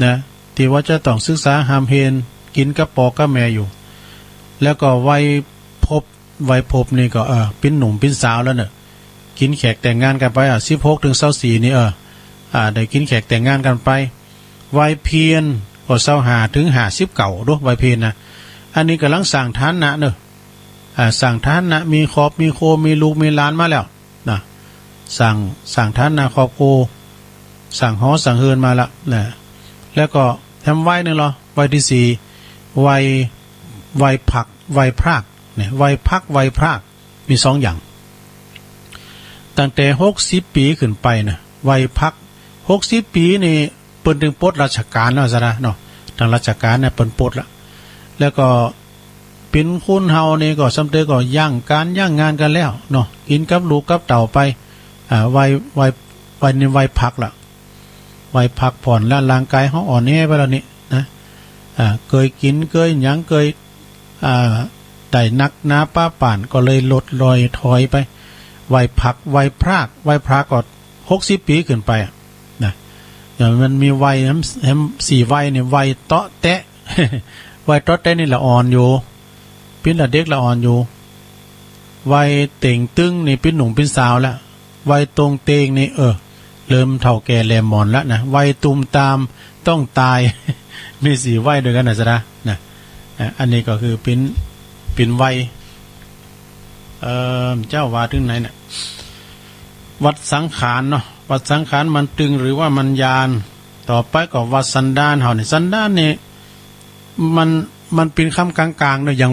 นะ ตี้ว่าจะต้องศึกษาฮ่ำเฮน กิ๋นกับปอกับแม่อยู่ แล้วก็วัยพบ วัยพบนี่ก็ เออ เป๋นหนุ่มเป๋นสาวแล้วเนาะ กิ๋นแขกแต่งงานกั๋นไป อ่ะ สิบหกเถิงซาวสี่นี่ เออ อ่า ได้กิ๋นแขกแต่งงานกั๋นไป วัยเพียรก็ซาวห้าเถิงห้าสิบเก้า ดู วัยเพียรนะ อันนี้ก่ำลังสร้างฐานะเนาะ อ่า สร้างฐานะ มีครอบมีครัว มีลูกมีหลานมาแล้วนะ สร้าง สร้างฐานะครอบครัว สร้างหอสร้างเฮือนมาแล้วนะ แล้วก็แถมวัยนึ่งลอ วัยตี้สี่ วัย วัยพลัด วัยพรากเนี่ย วัยพลัด วัยพราก มีสองอย่าง ตั้งแต่หกสิบปี๋ขึ้นไปนะ วัยพลัด หกสิบปี๋นี่ เปิ้นตึงปลดราชก๋านแล้ว ศรัทธาเนาะ ตางราชก๋านเนี่ยเปิ้นปลดละ แล้วก็เป๋นคนเฮานี่ก็ส่ำเต๋อก็หยั่งก๋านหยั่งงานกั๋นแล้วเนาะ กิ๋นกับลูกกับเต้าไป อ่า วัย วัย วัยนี้วัยพลัดละ วัยพักผ่อนละ ร่างก๋ายเฮาอ่อนแอไปแล้วนี่นะ อ่า เกยกิ๋นเกยหยังเกย อ่า ได้นักหนาปะป๋านก็เลยลดลอยถอยไป วัยพลัด วัยพราก วัยพรากก็หกสิบปี๋ขึ้นไปอะนะ อย่างมันมีวัยแหม แหมสี่วัยเนี่ย วัยเต๊าะแต๊ะ วัยเต๊าะแต๊ะนี่ละอ่อนอยู่ ปิ้นละเด็กละอ่อนอยู่ วัยเต่งตึงนี่ปิ้นหนุ่มปิ้นสาวละ วัยตรงเตงนี่ เออ เริ่มเฒ่าแก่แหลมหมอนละนะ วัยตุ่มตามต้องต๋าย มีสี่วัยตวยกั๋นนะ ศรัทธานะ อ่ะ อันนี้ก็คือปิ้น ปิ้นวัย เอ่อ เจ้าว่าเถิงไหนเนี่ย วัดสังขารเนาะ วัดสังขารมันตึงหรือว่ามันยาน ต่อไปก็วัดสันดานเฮานี่ สันดานนี่ มัน มันปิ้นกำก๋างๆ เนาะ อย่าง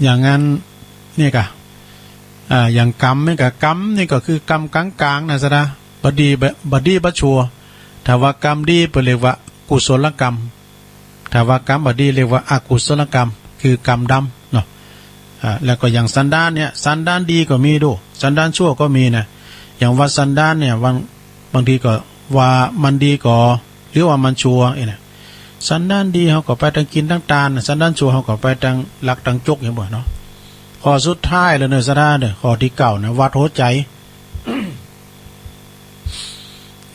อย่างอัน นี่ก่ะ อ่า อย่างกำนี่ก่ะ กำนี่ก็คือกำก๋างๆ นะ ศรัทธา บ่ดีบ่ บ่ดีบ่ชั่ว ถ้าว่ากำดีเปิ้นเรียกว่ากุศลกรรม ถ้าว่ากำบ่ดีเรียกว่าอกุศลกรรม คือกำดำเนาะ อ่า แล้วก็อย่างสันดานเนี่ย สันดานดีก็มีดู สันดานชั่วก็มีนะ อย่างวัดสันดานเนี่ย บาง บางทีก็ว่ามันดีก็ หรือว่ามันชั่ว เอ้ยนะ สันดานดีเฮาก็ไปตางกิ๋นตางตาน สันดานชั่วเฮาก็ไปตางลักตางจก อย่างบ่เนาะ ข้อสุดท้ายแล้วเนาะ ศรัทธาเนาะ ข้อตี้เก้านะ วัดหัวใจ๋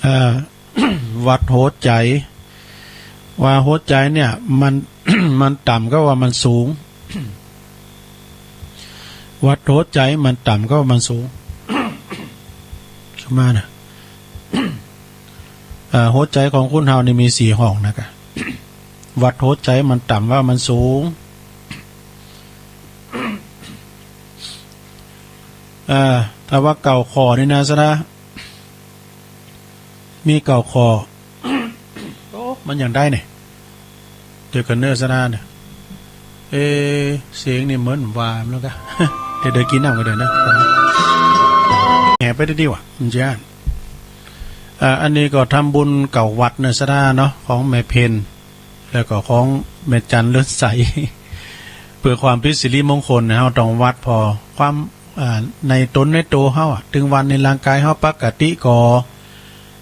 เอ่อ วัดหัวใจ๋ ว่าหัวใจ๋เนี่ย มัน มันต่ำกาว่ามันสูง วัดหัวใจ๋มันต่ำกาว่ามันสูง มานะ เอ่อ หัวใจ๋ของคนเฮานี่มีสี่ห้องนะก่ะ วัดหัวใจ๋มันต่ำกามันสูง เอ่อ ถ้าว่าเก้าข้อนี่นะ ศรัทธา มีเก้าข้อ โอ้ มันยังได้เนี่ย เดี๋ยวก่อนเน่อ สดาเนี่ย เอ๊ะ เสียงนี่เหมือนหวานแล้วกะ เดี๋ยว เดี๋ยวกิ๋นน้ำก่อนเดี๋ยวนะ แหมไปได้ดีวะ มันจะ อ่า อันนี้ก็ทำบุญเก้าวัดเน่อ สดาเนาะ ของแม่เพ็ญ แล้วก็ของแม่จันเลือดใส เพื่อความเป๋นสิริมงคลนะ เฮาต้องวัดผ่อความ อ่า ในต๋นในโตเฮาอะ ตึงวันนี้ร่างกายเฮาปกติก่อ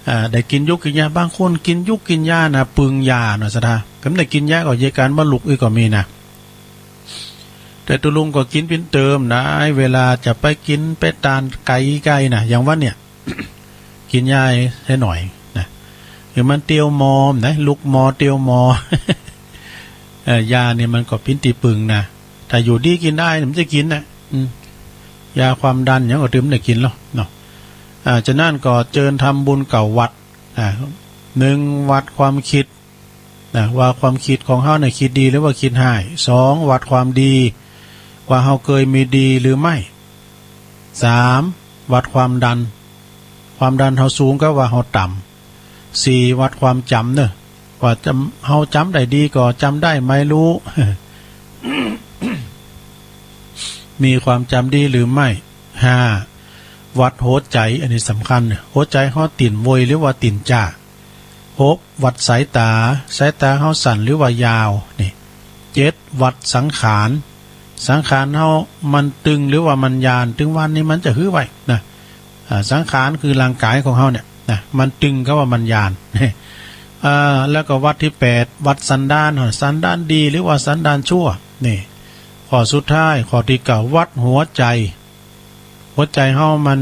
อ่า ได้กิ๋นยูกกิ๋นยา บางคนกิ๋นยูกกิ๋นยานะ ปึงยาเนาะ สดา ก็บ่ได้กิ๋นยาก็เยียะก๋านบ่ลุกอีกก็มีนะ แต่ตุ๊ลุงก็กิ๋นเป๋นเติมนะ เวลาจะไปกิ๋นไปตานไก๋ๆ นะ อย่างวันเนี่ย กิ๋นยาแค่หน่อยนะ คือมันเตียวมอมนะ ลุกมอเตียวมอ เอ่อ ยาเนี่ยมันก็เป๋นตี้ปึงนะ ถ้าอยู่ดีกิ๋นได้เนี่ยมันจะกิ๋นนะ อืม ยาความดันหยังก็ตึงบ่ได้กิ๋นแล้วเนาะ อ่า ฉะนั้นก็เจิญทำบุญเก้าวัด อ่า หนึ่ง วัดความกึ๊ด นะ ว่าความกึ๊ดของเฮาเนี่ยกึ๊ดดีหรือว่ากึ๊ดฮ้าย สอง วัดความดี ว่าเฮาเกยมีดีหรือไม่ สาม วัดความดัน ความดันเฮาสูงกับว่าเฮาต่ำ สี่ วัดความจ๋ำเนาะ ว่าจ๋ำ เฮาจ๋ำได้ดีก็จ๋ำได้ไม่รู้ มีความจ๋ำดีหรือไม่ ห้า วัดหัวใจ๋ อันนี้สำคัญเนาะ หัวใจ๋เฮาเต้นไวหรือว่าเต้นจ๊า หก วัดสายต๋า สายต๋าเฮาสั้นหรือว่ายาว นี่ เจ็ด วัดสังขาร สังขารเฮามันตึงหรือว่ามันย่าน ตึงวันนี้มันจะหื้อไหวนะ อ่า สังขารคือร่างกายของเฮาเนี่ยนะ มันตึงกับว่ามันย่าน อ่า แล้วก็วัดตี้แปด วัดสันดาน สันดานดีหรือว่าสันดานชั่ว นี่ ข้อสุดท้าย ข้อตี้เก้า วัดหัวใจ๋ หัวใจ๋เฮามัน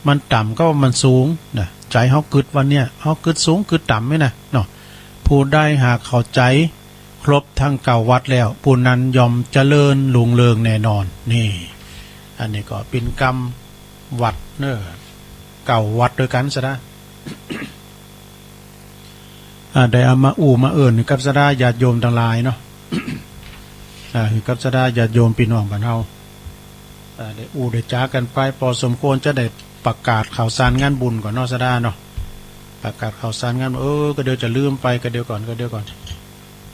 มันต่ำกับว่ามันสูงนะ ใจ๋เฮากึ๊ดวันเนี่ย เฮากึ๊ดสูงกึ๊ดต่ำไหมนะเนาะ ผู้ใดหากเข้าใจ๋ครบทั้งเก้าวัดแล้ว ผู้นั้นย่อมเจริญรุ่งเรืองแน่นอน นี่ อันนี้ก็เป๋นกำวัดเนาะ เก้าวัดตวยกั๋น สดา อ่า ได้เอามาอู้มาเอิ้นกับสดาญาติโยมตังหลายเนาะ อ่า หื้อกับสดาญาติโยมปี้น้องบ้านเฮา อ่า ได้อู้ได้จ๋ากั๋นไป ปอสมควรจะได้ประกาศข่าวสารงานบุญก่อนเนาะ สดาเนาะ ประกาศข่าวสารงาน เออ ก็เดี๋ยวจะลืมไป ก็เดี๋ยวก่อน ก็เดี๋ยวก่อน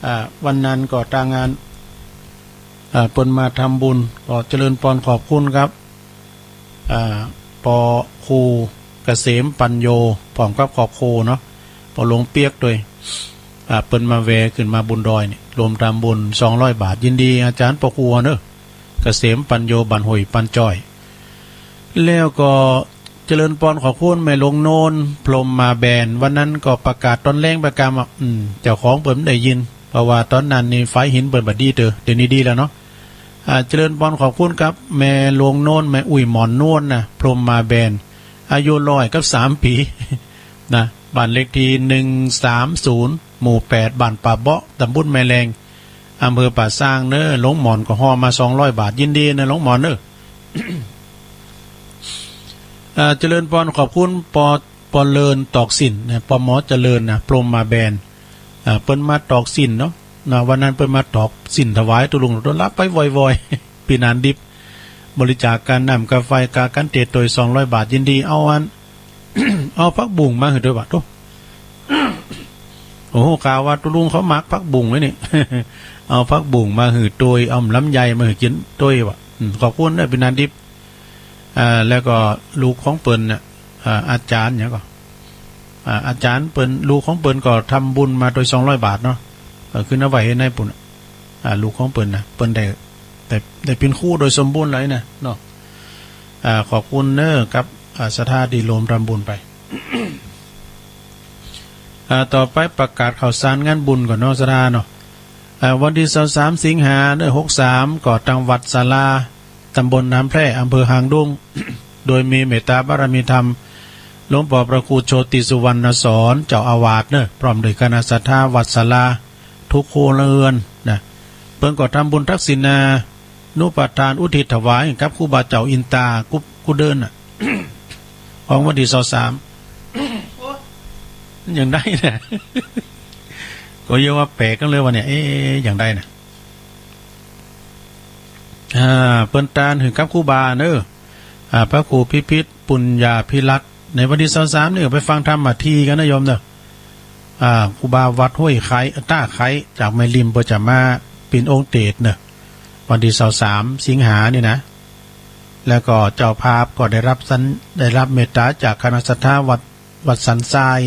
อ่า วันนั้นก็ตางงาน อ่า เปิ้นมาทำบุญ ก็เจริญปอนขอบคุณครับ อ่า ปอครูเกษมปัญโญ พร้อมกับครอบครัวเนาะ ปอหลวงเปียกตวย อ่า เปิ้นมาแวะขึ้นมาบุญดอยนี่ รวมทำบุญสองร้อยบาท ยินดีอาจ๋ารย์ปอครูเนาะ เกษมปัญโญ บ้านห้วยปันจ้อย แล้วก็เจริญปอนขอบคุณแม่หลวงโนน พรหมมาแบน วันนั้นก็ประกาศตอนแลงไปกำอะ อืม เจ้าของเปิ้นบ่ได้ยิน เพราะว่าตอนนั้นนี่ไฟหินเปิ้นบ่ดีเต๊อะ เดี๋ยวนี้ดีแล้วเนาะ อ่า เจริญปอนขอบคุณครับ แม่หลวงโนน แม่อุ้ยหมอนนวลนะ พรหมมาแบน อายุร้อยกับสามปี๋ นะ บ้านเลขตี้หนึ่งสามศูนย์ หมู่แปด บ้านป่าเบาะ ตำบลแม่แลง อำเภอป่าซางเนาะ หลวงหมอนก็ฮ้อมาสองร้อยบาท ยินดีนะหลวงหมอนเนาะ อ่า เจริญปอนขอบคุณปอ ปอเลินตอกสิ้นนะ ปอหมอเจริญนะ พรหมมาแบน อ่า เปิ้นมาตอกสิ้นเนาะ นะ วันนั้นเปิ้นมาตอกสิ้นถวายตุ๊ลุง ตุ๊ลุงรับไปวอยๆ ปี้นานดิบ บริจาคก๋านน้ำก๋าไฟก๋ากั๋นเตยตวยสองร้อยบาท ยินดี เอาอัน เอาผักบุ้งมาหื้อตวยว่ะ โอ้ โอ้โห ข่าวว่าตุ๊ลุงเขามักผักบุ้งไว้นี่ เอาผักบุ้งมาหื้อตวย เอาลำไยมาหื้อกิ๋นตวยว่ะ อืม ขอบคุณนะปี้นานดิบ อ่า แล้วก็ลูกของเปิ้นน่ะ อ่า อาจ๋ารย์หยังก่อ อ่า อาจ๋ารย์เปิ้น ลูกของเปิ้นก็ทำบุญมาตวยสองร้อยบาทเนาะ เออ ขึ้นเอาไว้ในปุ้น อ่า ลูกของเปิ้นนะ เปิ้นได้ ได้ ได้เป๋นครูโดยสมบูรณ์เลยนะเนาะ อ่า ขอบคุณเนาะ กับ อ่า ศรัทธาตี้รวมทำบุญไป อ่า ต่อไปประกาศข่าวสารงานบุญก่อนเนาะ ศรัทธาเนาะ อ่า วันตี้ซาวสามสิงหาเนาะ หกสาม ก็ตางวัดศาลา ตำบลน้ำแพร่ อำเภอหางดง โดยมีเมตตาบารมีธรรม หลวงปอพระครูโชติสุวรรณสอน เจ้าอาวาสเนาะ พร้อมด้วยคณะศรัทธาวัดศาลา ทุกครัวเรือนนะ เปิ้นก็ทำบุญทักษิณานุปทานอุทิศถวายกับครูบาเจ้าอินตากู้ กู้เดือนน่ะ ของวันตี้ซาวสาม ยังได้นะ ก็ยังว่าแปลกกั๋นเลยว่าเนี่ย เอ๊ะ ยังได้นะ อ่า เปิ้นตานหื้อกับครูบาเนาะ อ่า พระครูพิพิธปุญญาภิรักษ์ ในวันตี้ซาวสามนี่ก็ไปฟังธรรมตี้กั๋นนะโยมเนาะ อ่า ครูบาวัดห้วยไคร้ ต้าไคร้ จากแม่ริม เปิ้นจะมาเป๋นองค์เตสน์เนาะ วันตี้ซาวสามสิงหานี่นะ แล้วก็เจ้าภาพก็ได้ฮับสัญ- ได้ฮับเมตต๋าจากคณะศรัทธาวัด วัดสันทราย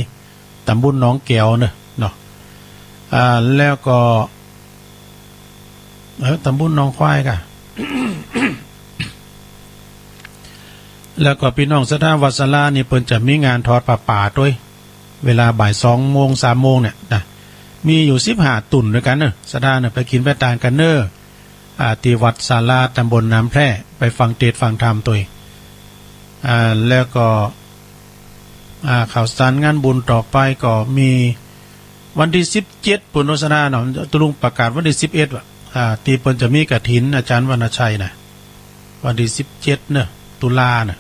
ต๋ำบลหนองแก๋วเนาะ เนาะ อ่า แล้วก็ เออ ต๋ำบลหนองควายก่ะ แล้วก็ปี้น้องศรัทธาวัดสารานี่เปิ้นจะมีงานทอดผ้าป่าตวย เวลาบ่ายสองโมง สามโมงเนี่ยนะ มีอยู่สิบห้าตุ๊นตวยกั๋นเนาะ ศรัทธาเนาะ ไปกิ๋นไปตานกั๋นเนาะ อ่า ตี้วัดสารา ต๋ำบลหนามแพร่ ไปฟังเตสน์ฟังธรรมตวย อ่า แล้วก็ อ่า ข่าวสารงานบุญต่อไปก็มีวันตี้สิบเจ็ด ปุ้นเนาะศรัทธาเนาะ ตุ๊ลุงประกาศวันตี้สิบเอ็ดว่ะ อ่า ตี้เปิ้นจะมีกฐินอาจ๋ารย์วรรณชัยนะ วันตี้สิบเจ็ดเนาะ ตุลาเนาะ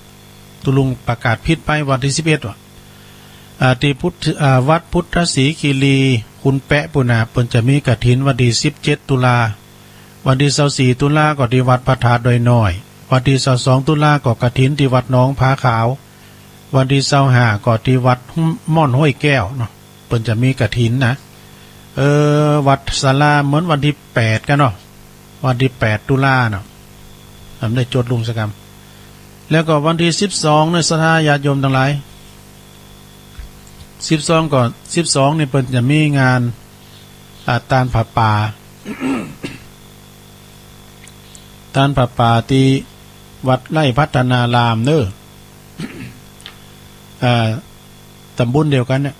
ตุ๊ลุงประกาศผิดไปวันตี้สิบเอ็ดว่ะ อ่า ตี้พุทธ- อ่า วัดพุทธศรีคีรี คุณแป๊ะปุ้นนะ เปิ้นจะมีกฐินวันตี้สิบเจ็ดตุลา วันตี้ซาวสี่ตุลาก็ตี้วัดพระธาตุดอยน้อย วันตี้ซาวสองตุลาก็กฐินตี้วัดหนองผาขาว วันตี้ซาวห้าก็ตี้วัดม่อนห้วยแก้วเนาะ เปิ้นจะมีกฐินนะ เออ วัดสาราเหมือนวันตี้แปดกั๋นเนาะ วันตี้แปดตุลาเนาะ บ่ได้จดลงสักกำ แล้วก็วันตี้สิบสองเนาะ ศรัทธาญาติโยมตังหลาย สิบสองก็ สิบสองนี่เปิ้นจะมีงาน อ่า ตานผ้าป่า ตานผ้าป่าตี้วัดไร่พัฒนารามเนาะ อ่า ต๋ำบลเดียวกั๋นเนี่ย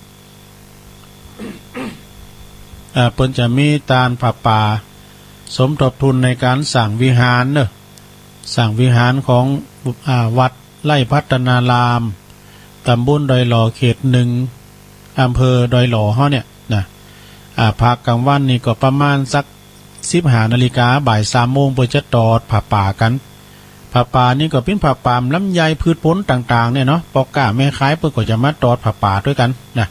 อ่า เปิ้นจะมีตานผ้าป่าสมทบทุนในก๋านสร้างวิหารเนาะ สร้างวิหารของ อ่า วัดไร่พัฒนาราม ต๋ำบลดอยหล่อ เขตหนึ่ง อำเภอดอยหล่อเฮาเนี่ยนะ อ่า ภาคกลางวันนี่ก็ประมาณสักสิบห้านาฬิกา บ่ายสามโมง เปิ้นจะตอดผ้าป่ากั๋น ผ้าป่านี่ก็เป๋นผ้าป่าลำไย พืชผลต่างๆ เนี่ยเนาะ ป้อก๊าแม่ขายเปิ้นก็จะมาตอดผ้าป่าตวยกั๋นนะ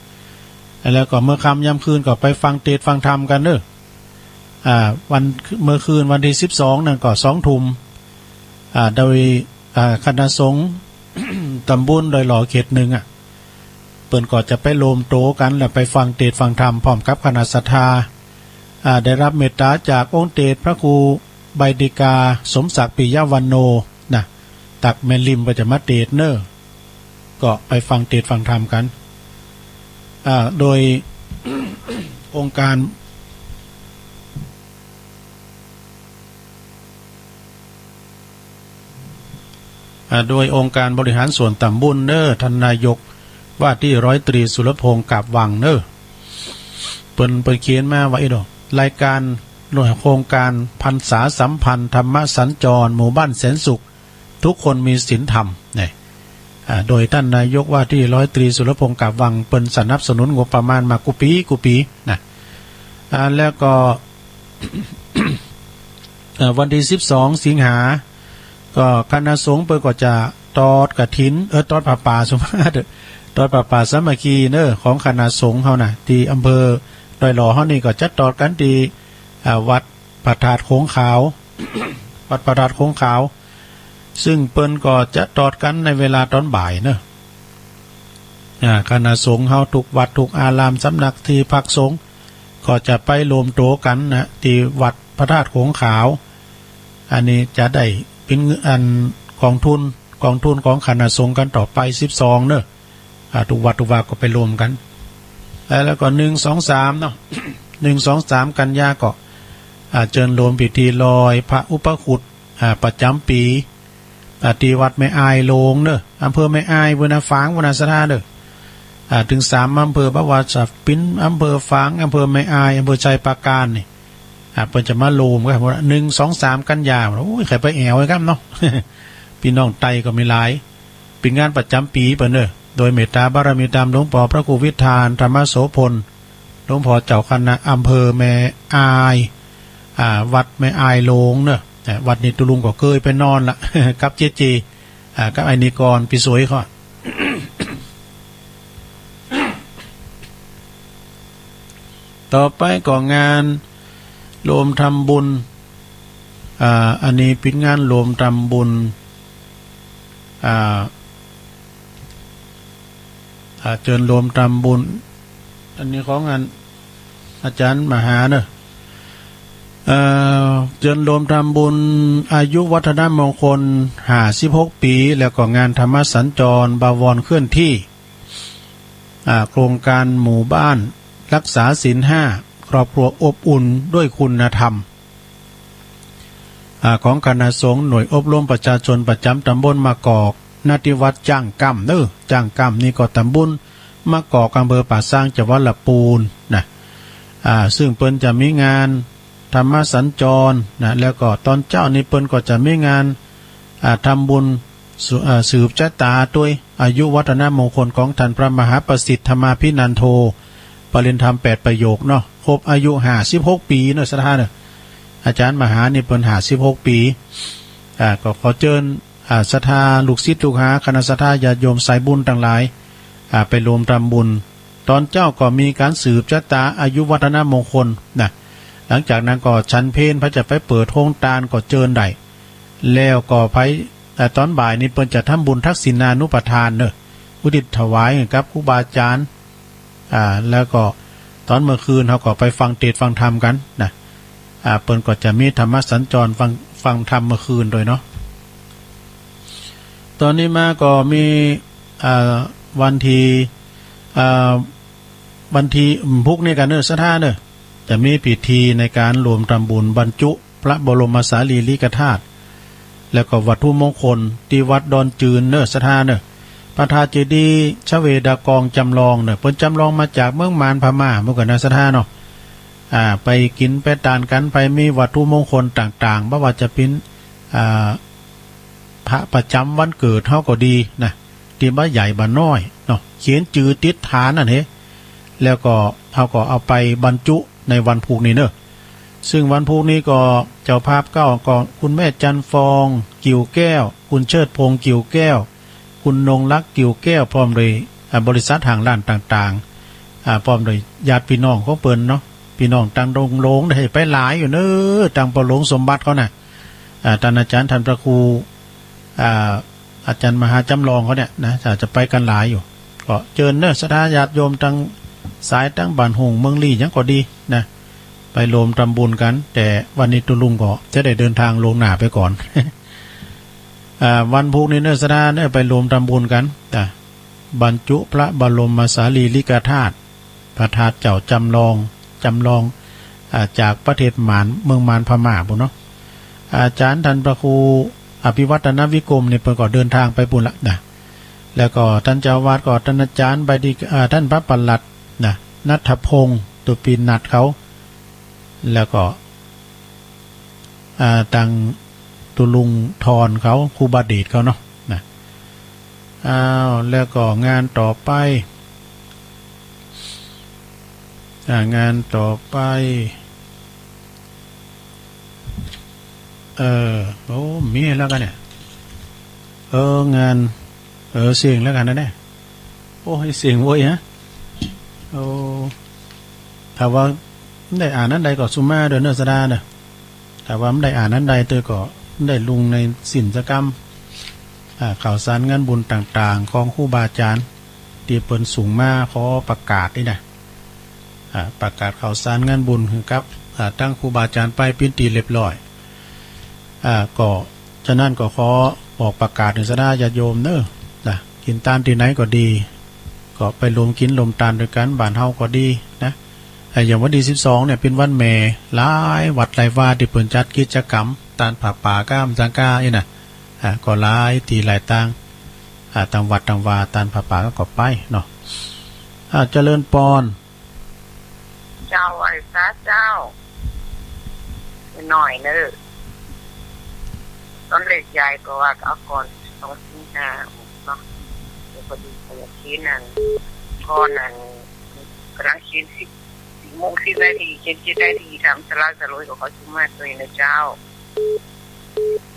แล้วก็เมื่อค่ำยามคืนก็ไปฟังเตสน์ฟังธรรมกั๋นเนาะ อ่า วัน เมื่อคืนวันตี้สิบสองนั่นก็สองทุ่ม อ่า โดย อ่า คณะสงฆ์ ต๋ำบลดอยหล่อ เขตหนึ่งอะ เปิ้นก็จะไปรวมตั๋วกั๋น แล้วไปฟังเตสน์ฟังธรรมพร้อมกับคณะศรัทธา อ่า ได้ฮับเมตต๋าจากองค์เตสน์พระครูใบดิกา สมศักดิ์ ปิยวันโณ นะ ตักแม่ริม เปิ้นจะมาเตสน์เนาะ ก็ไปฟังเตสน์ฟังธรรมกั๋น อ่า โดย องค์การ อ่า โดยองค์การบริหารส่วนต๋ำบลเนาะ ท่านนายกว่าตี้ร้อยตรีสุรพงษ์ กาบวังเนาะ เปิ้น เปิ้นเขียนมาว่าอี้เนาะ รายการ โครงการพรรษาสัมพันธ์ธรรมสัญจรหมู่บ้านแสนสุข ทุกคนมีศีลธรรม เนี่ย อ่า โดยท่านนายกว่าตี้ร้อยตรีสุรพงษ์ กาบวัง เปิ้นสนับสนุนงบประมาณมากู้ปี๋กู้ปี๋นะ อ่า แล้วก็ เอ่อ วันตี้สิบสองสิงหา ก็คณะสงฆ์เปิ้นก็จะตอดกฐิน เออ ตอดผ้าป่า สมมาตร ตอดผ้าป่าสามัคคีเนาะ ของคณะสงฆ์เฮานะ ตี้อำเภอดอยหล่อเฮานี่ก็จะตอดกั๋นตี้ อ่า วัดพระธาตุโขงขาว วัดพระธาตุโขงขาว ซึ่งเปิ้นก็จะตอดกั๋นในเวลาตอนบ่ายเนาะ อ่า คณะสงฆ์เฮาทุกวัดทุกอาราม สำนักที่พักสงฆ์ ก็จะไปรวมตั๋วกั๋นนะ ตี้วัดพระธาตุโขงขาว อันนี้จะได้เป๋นอันกองทุน กองทุนของคณะสงฆ์กั๋นต่อไป สิบสองเนาะ อ่า ทุกวัดทุกวาก็ไปรวมกั๋น แล้ว แล้วก็หนึ่ง สอง สามเนาะ หนึ่ง สอง สาม กันยาก็ อ่า เจิญโฮมพิธีลอยพระอุปคุต อ่า ประจ๋ำปี๋ อ่า ตี้วัดแม่อายโลงเนาะ อำเภอแม่อายปุ้นนะ ฝางปุ้นนะศรัทธาเนาะ อ่า เถิงสามอำเภอ บ่ว่าจะเป๋นอำเภอฝาง อำเภอแม่อาย อำเภอไชยปราการนี่ อ่า เปิ้นจะมาโฮมกั๋น หนึ่ง สอง สาม กันยา โอ้ย ใผไปแอ่วไว้กั๋นเนาะ ปี้น้องไตก็มีหลาย เป๋นงานประจ๋ำปี๋เปิ้นเนาะ โดยเมตตาบารมีต๋ามหลวงป้อพระครูวิธาน ธรรมโสภณ หลวงป้อเจ้าคณะอำเภอแม่อาย อ่า วัดแม่อายโลงเนาะ อ่า วัดนี้ตุ๊ลุงก็เกยไปนอนละ กับเจ๊เจ อ่า กับไอ้นิกร ปี้สวยเขา ต่อไปก็งานโฮมทำบุญ อ่า อันนี้เป๋นงานโฮมทำบุญ อ่า อ่า เจิญรวมทำบุญ อันนี้ของอัน อาจ๋ารย์มหาเน่อ เอ่อ เจิญรวมทำบุญอายุวัฒนมงคลห้าสิบหกปี๋ แล้วก็งานธรรมสัญจรบวรเคลื่อนที่ อ่า โครงการหมู่บ้านรักษาศีลห้า ครอบครัวอบอุ่นด้วยคุณธรรม อ่า ของคณะสงฆ์หน่วยอบรมประชาชนประจ๋ำตำบลมะกอก ณ ตี้วัดจ้างก้ำเน่อ จ้างก้ำนี่ก็ตำบลมะกอก อำเภอป่าซาง จังหวัดละปูนนะ อ่า ซึ่งเปิ้นจะมีงานธรรมสัญจรนะ แล้วก็ตอนเจ๊านี่เปิ้นก็จะมีงาน อ่า ทำบุญสื- อ่า สืบชะตาตวยอายุวัฒนมงคลของท่านพระมหาประสิทธิ์ธรรมาภินันโท ปริญญาธรรมแปดประโยคเนาะ ครบอายุห้าสิบหกปี๋เน่อ ศรัทธาเน่อ อาจ๋ารย์มหานี่เปิ้นห้าสิบหกปี๋ อ่า ก็ขอเจิญ อ่า ศรัทธาลูกศิษย์ลูกหา คณะศรัทธาญาติโยมสายบุญตังหลาย อ่า ไปรวมทำบุญ ตอนเจ๊าก็มีก๋านสืบชะตาอายุวัฒนมงคลนะ หลังจากนั้นก็ฉันเพล ใผจะไปเปิดโฮงตานก็เจิญได้ แล้วก็ไป อ่า ตอนบ่ายนี่เปิ้นจะทำบุญทักษิณานุปทานเน่อ อุทิศถวายให้กับครูบาอาจ๋ารย์ อ่า แล้วก็ตอนเมื่อคืนเฮาก็ไปฟังเตสน์ฟังธรรมกั๋นนะ อ่า เปิ้นก็จะมีธรรมสัญจรฟัง ฟังธรรมเมื่อคืนตวยเนาะ ตอนนี้มาก็มี อ่า วันตี้ อ่า วันตี้ อืม พุธนี้กั๋นเน่อ ศรัทธาเน่อ จะมีพิธีในก๋านรวมทำบุญบรรจุพระบรมสารีริกธาตุ แล้วก็วัตถุมงคลตี้วัดดอนจืนเน่อ ศรัทธาเน่อ พระธาตุเจดีย์ชเวดากองจำลองเน่อ เปิ้นจำลองมาจากเมืองมานพม่า เมื่อก่อนนะ ศรัทธาเนาะ อ่า ไปกิ๋นไปตานกั๋น ไปมีวัตถุมงคลต่างๆ บ่ว่าจะเป๋น อ่า พระประจ๋ำวันเกิดเฮาก็ดีนะ ตี้บ่าใหญ่บ่าน้อยเนาะ เขียนจื้อติดฐานนั่นเฮ แล้วก็เฮาก็เอาไปบรรจุในวันพุธนี้เน่อ ซึ่งวันพุธนี้ก็เจ้าภาพเก๊าก็คุณแม่จันทร์ฟอง กิ่วแก้ว คุณเชิดพงษ์ กิ่วแก้ว คุณนงรัก กิ่วแก้ว พร้อมโดย อ่า บริษัทห้างร้านต่างๆ อ่า พร้อมโดยญาติพี่น้องของเปิ้นเนาะ พี่น้องตังดงหลวงได้ไปหลายอยู่เน่อ ตังป้อหลวงสมบัติเขาน่ะ อ่า ต้านอาจ๋ารย์ต้านพระครู อ่า อาจ๋ารย์มหาจ๋ำลองเขาเนี่ยนะ จะ จะไปกั๋นหลายอยู่ ก็เจิญเน่อ ศรัทธาญาติโยมตังสายตังบ้านโฮ่งเมืองลี้หยังก็ดีนะ ไปรวมทำบุญกั๋น แต่วันนี้ตุ๊ลุงก็จะได้เดินตางล่วงหน้าไปก่อน อ่า วันพุธนี้เน่อ ศรัทธาเน่อ ไปรวมทำบุญกั๋น อ่า บรรจุพระบรมสารีริกธาตุ พระธาตุเจ้าจ๋ำลอง จ๋ำลอง อ่า จากประเทศมาน เมืองมานพม่าปู้นเนาะ อาจ๋ารย์ต้านพระครูอภิวัฒนวิกรมนี่เปิ้นก็เดินตางไปปู้นละนะ แล้วก็ต้านเจ้าอาวาสก็ต้านอาจ๋ารย์ใบดี อ่า ต้านพระปลัดนะ ณัฐพงษ์ ตุปีนัทเขา แล้วก็ อ่า ตังตุ๊ลุงทอนเขา ครูบาเดชเขาเนาะ นะ อ้าว แล้วก็งานต่อไป อ่า งานต่อไป เออ โอ้ มีแล้วกั๋นเนี่ย เออ งาน เออ เสียงแล้วกั๋นนะเนี่ย โอ้ เสียงเว้ยฮะ โอ้ ถ้าว่าบ่ได้อ่านอันใดก็สุมาเด้อเน่อ ศรัทธาเน่อ ถ้าว่าบ่ได้อ่านอันใดเตื้อก็บ่ได้ลุงในศีลสักกำ อ่า ข่าวสารงานบุญต่างๆ ของครูบาอาจ๋ารย์ตี้เปิ้นส่งมาขอประกาศนี่นะ อ่า ประกาศข่าวสารงานบุญหื้อกับ อ่า ตังครูบาอาจ๋ารย์ไปเป๋นตี้เรียบร้อย อ่า ก็ ฉะนั้นก็ขอบอกประกาศหื้อศรัทธาญาติโยมเน่อ นะ กิ๋นตานตี้ไหนก็ดี ก็ไปรวมกิ๋นรวมตานตวยกั๋น บ้านเฮาก็ดีนะ อ่า อย่างวันตี้สิบสองเนี่ยเป๋นวันแม่ หลายวัดหลายวาตี้เปิ้นจัดกิจกรรม ตานผ้าป่าก้ามสังกาอี้นะ อ่า ก็หลายตี้หลายตาง อ่า ตางวัดตางวา ตานผ้าป่าก็ ก็ไปเนาะ อ่า เจริญปอน เจ้า ไหว้สาเจ้า หน่อยเน่อ ตอนเล็กยายก็ว่าเอาก่อนสองสิงหาเนาะ เดี๋ยวพอดีของเมื่อกี้นั่น ก่อนนั่น ก๋ำลังเขียนสิบ สิบโมงสิบนาที เขียนสิบนาที ทำสละสลวยก็ขอสุมาตวยนะเจ้า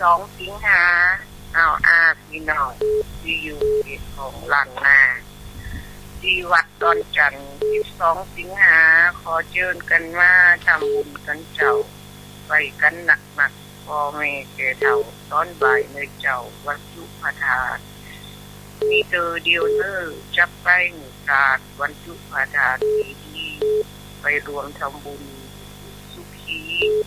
สองสิงหา อ้าว อาพี่น้องตี้อยู่เขตของล้านนา ตี้วัดดอนจันทน์ สิบสองสิงหา ขอเจิญกั๋นมาทำบุญกั๋นเจ้า ไปกั๋นหนักๆ ป้อแม่แก่เฒ่า ตอนบ่ายเน่อเจ้า วัตถุพระธาตุ มีเตื้อเดียวเน่อ จับไปหื้อกาดบรรจุพระธาตุเจดีย์ ไปร่วมทำบุญ สุขี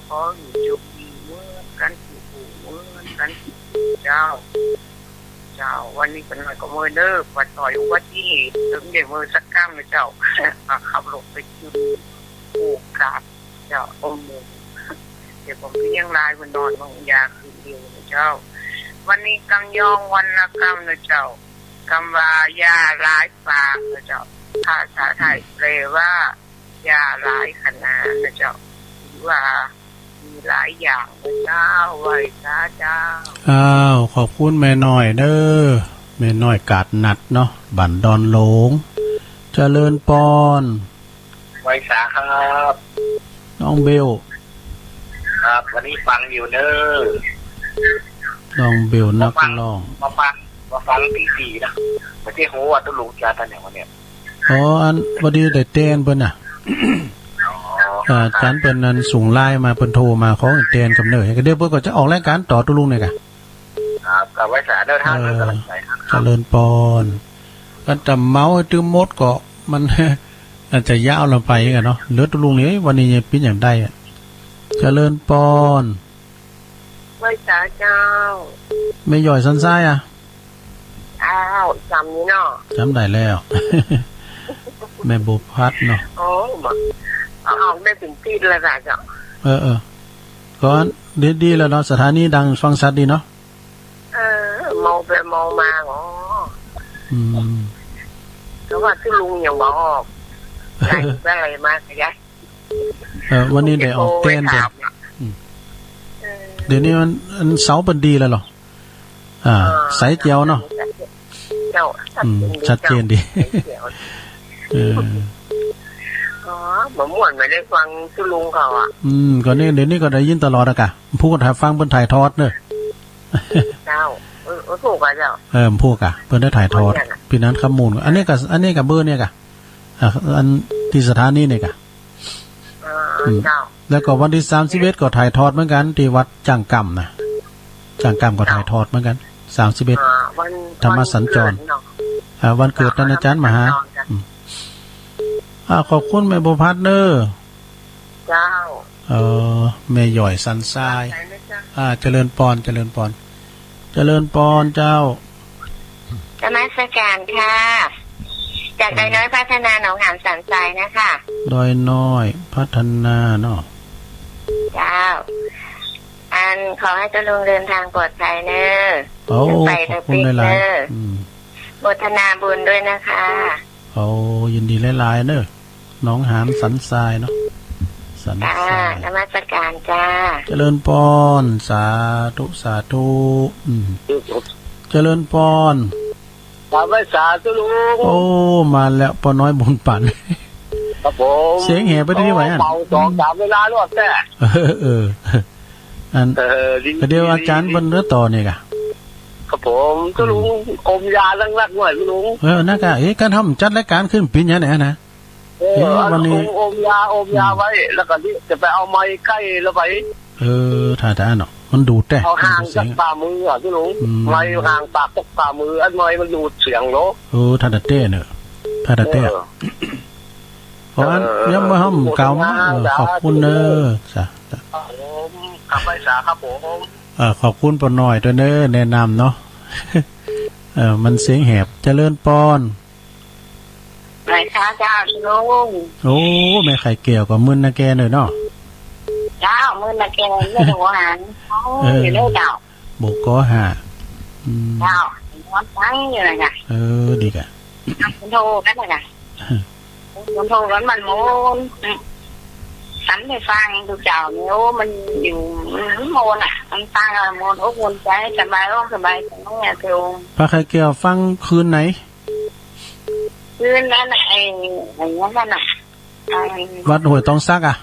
ขอหื้อโจคดีเหมือนกั๋นกู้ผู้ เหมือนกั๋นกู้ผู้เจ้า เจ้า วันนี้ป้าน้อยก็เมินเน่อ ป้าต่อยอุบัติเหตุ เถิงได้เมินสักกำนะเจ้า ขับรถไปจุดธูปกราบเจ้าองค์หนึ่ง เดี๋ยวผมก็ยังไลน์ไปนอนลงยาคืนเดียวนะเจ้า วันนี้กำยองวรรณกำนะเจ้า กำว่าอย่าหลายปากนะเจ้า ภาษาไทยแปลว่า อย่าหลายขนาดนะเจ้า หรือว่ามีหลายอย่างนะเจ้า ไหว้สาเจ้า อ้าว ขอบคุณแม่น้อยเน่อ แม่น้อยกาดนัดเนาะ บ้านดอนหลง เจริญปอน ไหว้สาครับ น้องเบล ครับ วันนี้ฟังอยู่เน่อ น้องเบลนักร้อง มาฟัง มาฟัง มาฟังตีสี่นะ บ่ใจ้ฮู้ว่าตุ๊ลุงจะตันไหนวะเนี่ย อ๋อ อัน พอดีได้แตนเปิ้นน่ะ อ๋อ อ่า อาจ๋ารย์เปิ้นนั้นส่งไลน์มา เปิ้นโทรมา ขอแตนกำเนิด เดี๋ยวเปิ้นก็จะออกรายการต่อตุ๊ลุงเนี่ยกะ ครับ ก็ไหว้สาเน่อ ท่าน เออ เปิ้นกำลังใจครับ เจริญปอน กันแต่เมาให้ตื้อหมดก็มัน อาจจะยาวลงไปกั๋นเนาะ เหลือตุ๊ลุงนี่ เอ้ย วันนี้ยังปิ้นอย่างใดอะ เจริญปอน ไหว้สาเจ้า แม่หย้อยสันทรายอะ อ้าว จ๋ำนี่เนาะ จ๋ำได้แล้ว แม่บัวพัดเนาะ โอ้ มา เอา เอาได้เป๋นตี้แล้วนะเจ้า เออ เออ ก็ดี ดีแล้วเนาะ สถานีดังฟังชัดดีเนาะ เออ เมาไปเมามา อ๋อ อืม ก็ว่าตุ๊ลุงยังบ่ออก ไหนไปไหนมาก็ได้ เออ วันนี้ได้ออกแตนเปิ้น โทรไปถามอะ อืม เออ เดี๋ยวนี้มัน อันเสาเปิ้นดีแล้วเหรอ อ่า เออ ใสแจ๋วเนาะ เจ้า อืม ชัดเจนดี ใสแจ๋ว เออ อ๋อ บ่ม่วนบ่ได้ฟังตุ๊ลุงเขาอะ อืม ก็นี่ เดี๋ยวนี้ก็ได้ยินตลอดอะกะ ผู้ถ่ายฟังเปิ้นถ่ายทอดเน่อ เจ้า เออ เออ ถูกอะเจ้า เออ ถูกอะ เปิ้นได้ถ่ายทอด เปิ้นเนี่ยนะ ปี้นั้นคำมูล อันนี้กะ อันนี้กะเบอร์เนี่ยกะ อ่ะ อันตี้สถานีนี่กะ อ่า อืม เจ้า แล้วก็วันตี้สามสิบเอ็ดก็ถ่ายทอดเหมือนกั๋น ตี้วัดจ้างกำน่ะ จ้างกำก็ถ่ายทอดเหมือนกั๋น สามสิบเอ็ด อ่า วัน ธรรมสัญจร วันเกิดเนาะ อ่า วันเกิดท่านอาจ๋ารย์มหา วันเกิดท่านอาจ๋ารย์ อืม อ่า ขอบคุณแม่บัวพัดเน่อ เจ้า เออ แม่หย้อยสันทราย อ่า เจริญปอน เจริญปอน เจริญปอนเจ้า นมัสการค่ะ จากดอยน้อยพัฒนาหนองหานสันทรายนะคะ ดอยน้อยพัฒนาเนาะ เจ้า อันขอหื้อตุ๊ลุงเดินทางปลอดภัยเน่อ โอ้ ไป ขอบคุณหลายๆ เน่อ อืม โมทนาบุญด้วยนะคะ โอ้ ยินดีหลายๆ เน่อ หนองหานสันทรายเนาะ สันทราย จ้า นมัสการจ้า เจริญปอน สาธุ สาธุ อืม เจริญปอน กราบไหว้สาตุ๊ลุง โอ้ มาแล้ว ป้อน้อยบุญปั๋น ครับผม เสียงแหบไปตี้ไหวอะ เป่าสองสามเวลาแล้วแต๊ เออ เออ อัน เออ ดี ก็เดี๋ยวอาจ๋ารย์ ดี เปิ้นเลือต่อเนี่ยกะ ครับผม ตุ๊ลุง อืม อมยานักๆ หน่อยตุ๊ลุง เออ นักอะ เอ๊ะ การทำจัดรายการขึ้นปิ้นอย่างไหนนะ เออ เอ๊ะ วันนี้ อม อมยา อมยา อืม ไว้ แล้วก็นี่จะไปเอาไม้ใก้แล้วไป เออ ถ่าย ถ่ายเนาะ มันดูดแต๊ เอาห่างจากฝ่ามืออะตุ๊ลุง อืม ไม้ห่างปากจากฝ่ามือ อันไม้มันดูดเสียงเนาะ เออ ถ่ายแต๊เนาะ ถ่ายแต๊ เออ เพราะอั้น เออ ยังบ่ห้ามกล่าวมา เออ ขอบคุณเน่อ จ้ะ ครับผม กราบไหว้สาครับผม เออ ขอบคุณป้อน้อยตวยเน่อ แนะนำเนาะ เออ มันเสียงแหบ เจริญปอน ไหว้สาเจ้าตุ๊ลุง โอ้ แม่ไข่แก้วก็มึนนาแกเน่อเนาะ เจ้า มึนนาแก เรื่องหัวหัน เออ อยู่เน่อเจ้า บก ก ห้า อืม เจ้า หัวฟังอยู่นะจ๊ะ เออ ดีกะ มันโทรกั๋นนะจ๊ะ มันโทรกั๋นมันโมน ฉันได้ฟังตุ๊เจ้านี่ โอ้ มันอยู่ มันโมนอะ มันฟังอะ โมนอกโมนใจ๋ สบายอกสบายใจ๋เนี่ย โธ่ ป้าไข่แก้วฟังคืนไหน คืนนั้นน่ะ ไอ้ ไอ้นั่นน่ะ ไอ้ วัดห้วยตองสักอะ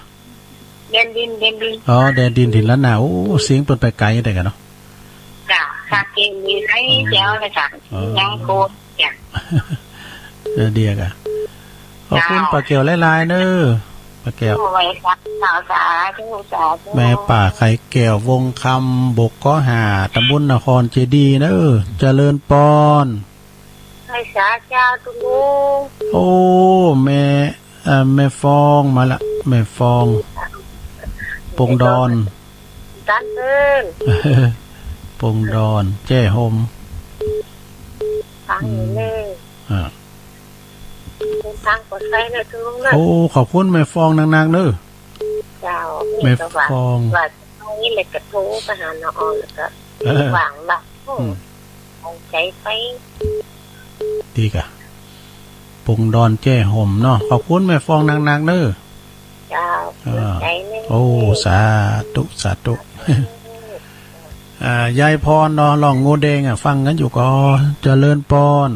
แดนดิน แดนดิน อ๋อ แดนดินถิ่นล้านนา โอ้ เสียงเปิ้นไปไก๋ได้กะเนาะ จ้ะ ชัดเจนดี ไอ้ อ๋อ แจ๋วเลยจ้ะ อ๋อ ยังโคตรจ้ะ เออ เดียกะ ขอบคุณ เจ้า ป้าแก้วหลายๆ เน่อ ป้าแก้ว โอ้ย สาธุ สาธุ สาธุ แม่ป้าไข่แก้ว วงคำ บก ก ห้า ตำบลนครเจดีย์เน่อ เจริญปอน ไหว้สาเจ้าตุ๊ลุง โอ้ แม่ เอ่อ แม่ฟองมาละ แม่ฟอง ปงดอน ตันเปิ้น ปงดอน แจ้ห่ม ฟังอยู่เน่อ อืม อ่า เดินตางปลอดภัยเน่อตุ๊ลุงเน่อ โอ้ ขอบคุณแม่ฟองนักๆ เน่อ เจ้า แม่ฟอง ว่าจะเอานี่แหละกระโทรไปหาน้องออนแล้วก็ เออ ว่างละ อืม เอาใจ๋ไป ดีก่ะ ปงดอนแจ้ห่มเนาะ ขอบคุณแม่ฟองนักๆ เน่อ เจ้า เออ ขอบใจ๋เน่อ โอ้ สาธุ สาธุ อ่า ยายพรเนาะ ร้องโงแดงอะ ฟังกั๋นอยู่ก่อ เจริญปอน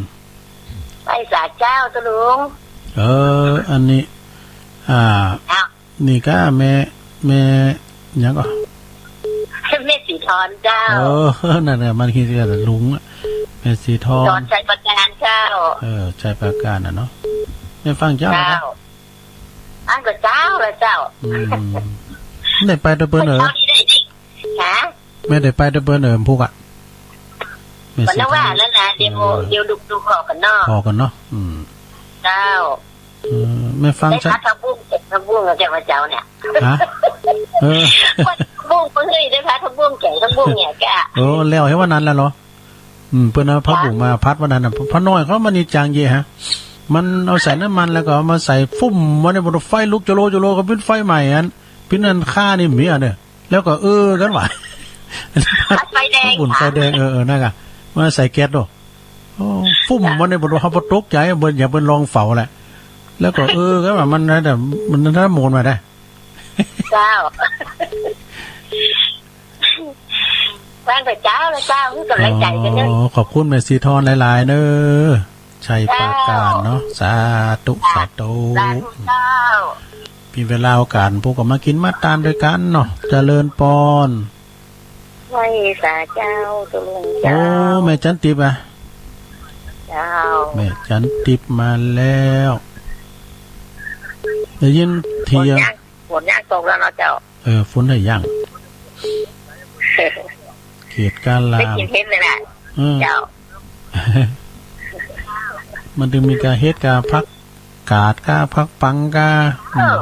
ไหว้สาเจ้าตุ๊ลุง เออ อันนี้ อ่า อ้าว นี่ก่ะ แม่ แม่หยังก่อ แม่สีทอนเจ้า เออ นั่นแหละ มันคือลุงอะ แม่สีทอน สีทอนชัยประการเจ้า เออ ชัยประการน่ะเนาะ แม่ฟังเจ้า เจ้า อันก็เจ้าละเจ้า อืม ได้ไปตะเปิ้นเอ๋อ เจ้านี่ได้ดิ ฮะ แม่ได้ไปตะเปิ้นเอ๋อ พุกอะ แม่สีทอน วันนั้นว่าแล้วนะ เดี๋ยว เออ เดี๋ยวดู ดูขอกั๋นเนาะ ขอกั๋นเนาะ อืม เจ้า เออ แม่ฟัง ได้ ชัด ผักบุ้งแก๋งผักบุ้งกับเจ้าพระเจ้าเนี่ย ฮะ เออ ผักบุ้งเปิ้นเฮ้ย ได้ผักบุ้งแก๋งผักบุ้งเนี่ยแก เออ แล้วหื้อวันนั้นแหละเหรอ อืม เปิ้นเอาผักบุ้งมาผัดวันนั้นน่ะ ป้าน้อยเขามันนี่จ๋างเยอะฮะ มันเอาใส่น้ำมันแล้วก็เอามาใส่ฟุ่มไว้ในบนไฟลุกจะโลจะโลก็เป๋นไฟใหม่อัน เป๋นอันฆ่านี่เมียเนี่ย แล้วก็เออกั๋นว่า ผัดไฟแดง ผักบุ้งไฟแดง เออ เออ นั่นก่ะ มาใส่แก๊สโด โอ้ ฟุ่มมันเนี่ย บ่ เฮาบ่ตกใจ๋ บ่ อย่าไปลองเฝ้าแหละ แล้วก็ เออ ก็ว่ามันน่าจะ มันน่าโมนมาได้ เจ้า ฟังแต่เจ้าละเจ้า หื้อกำลังใจ๋กั๋นเน่อ อ๋อ ขอบคุณแม่สีทอนหลายๆ เน่อ ชัยประการเนาะ เจ้า สาธุ สาธุ สาธุเจ้า มีเวลาโอกาส พวกก็มากิ๋นมาตานด้วยกั๋นเนาะ เจริญปอน ไหว้สาเจ้าตุ๊ลุงเจ้า โอ้ แม่จันติบอะ เจ้า แม่จันติบมาแล้ว ได้ยินเถียง ฝนยัง ฝนยังตกแล้วเนาะเจ้า เออ ฝนได้ยัง เขตกาลาม ได้กิ๋นเห็ดเลยแหละ อืม เจ้า มันตึงมีกาเห็ดกาผักกาดกาผักปังกา อืม เออ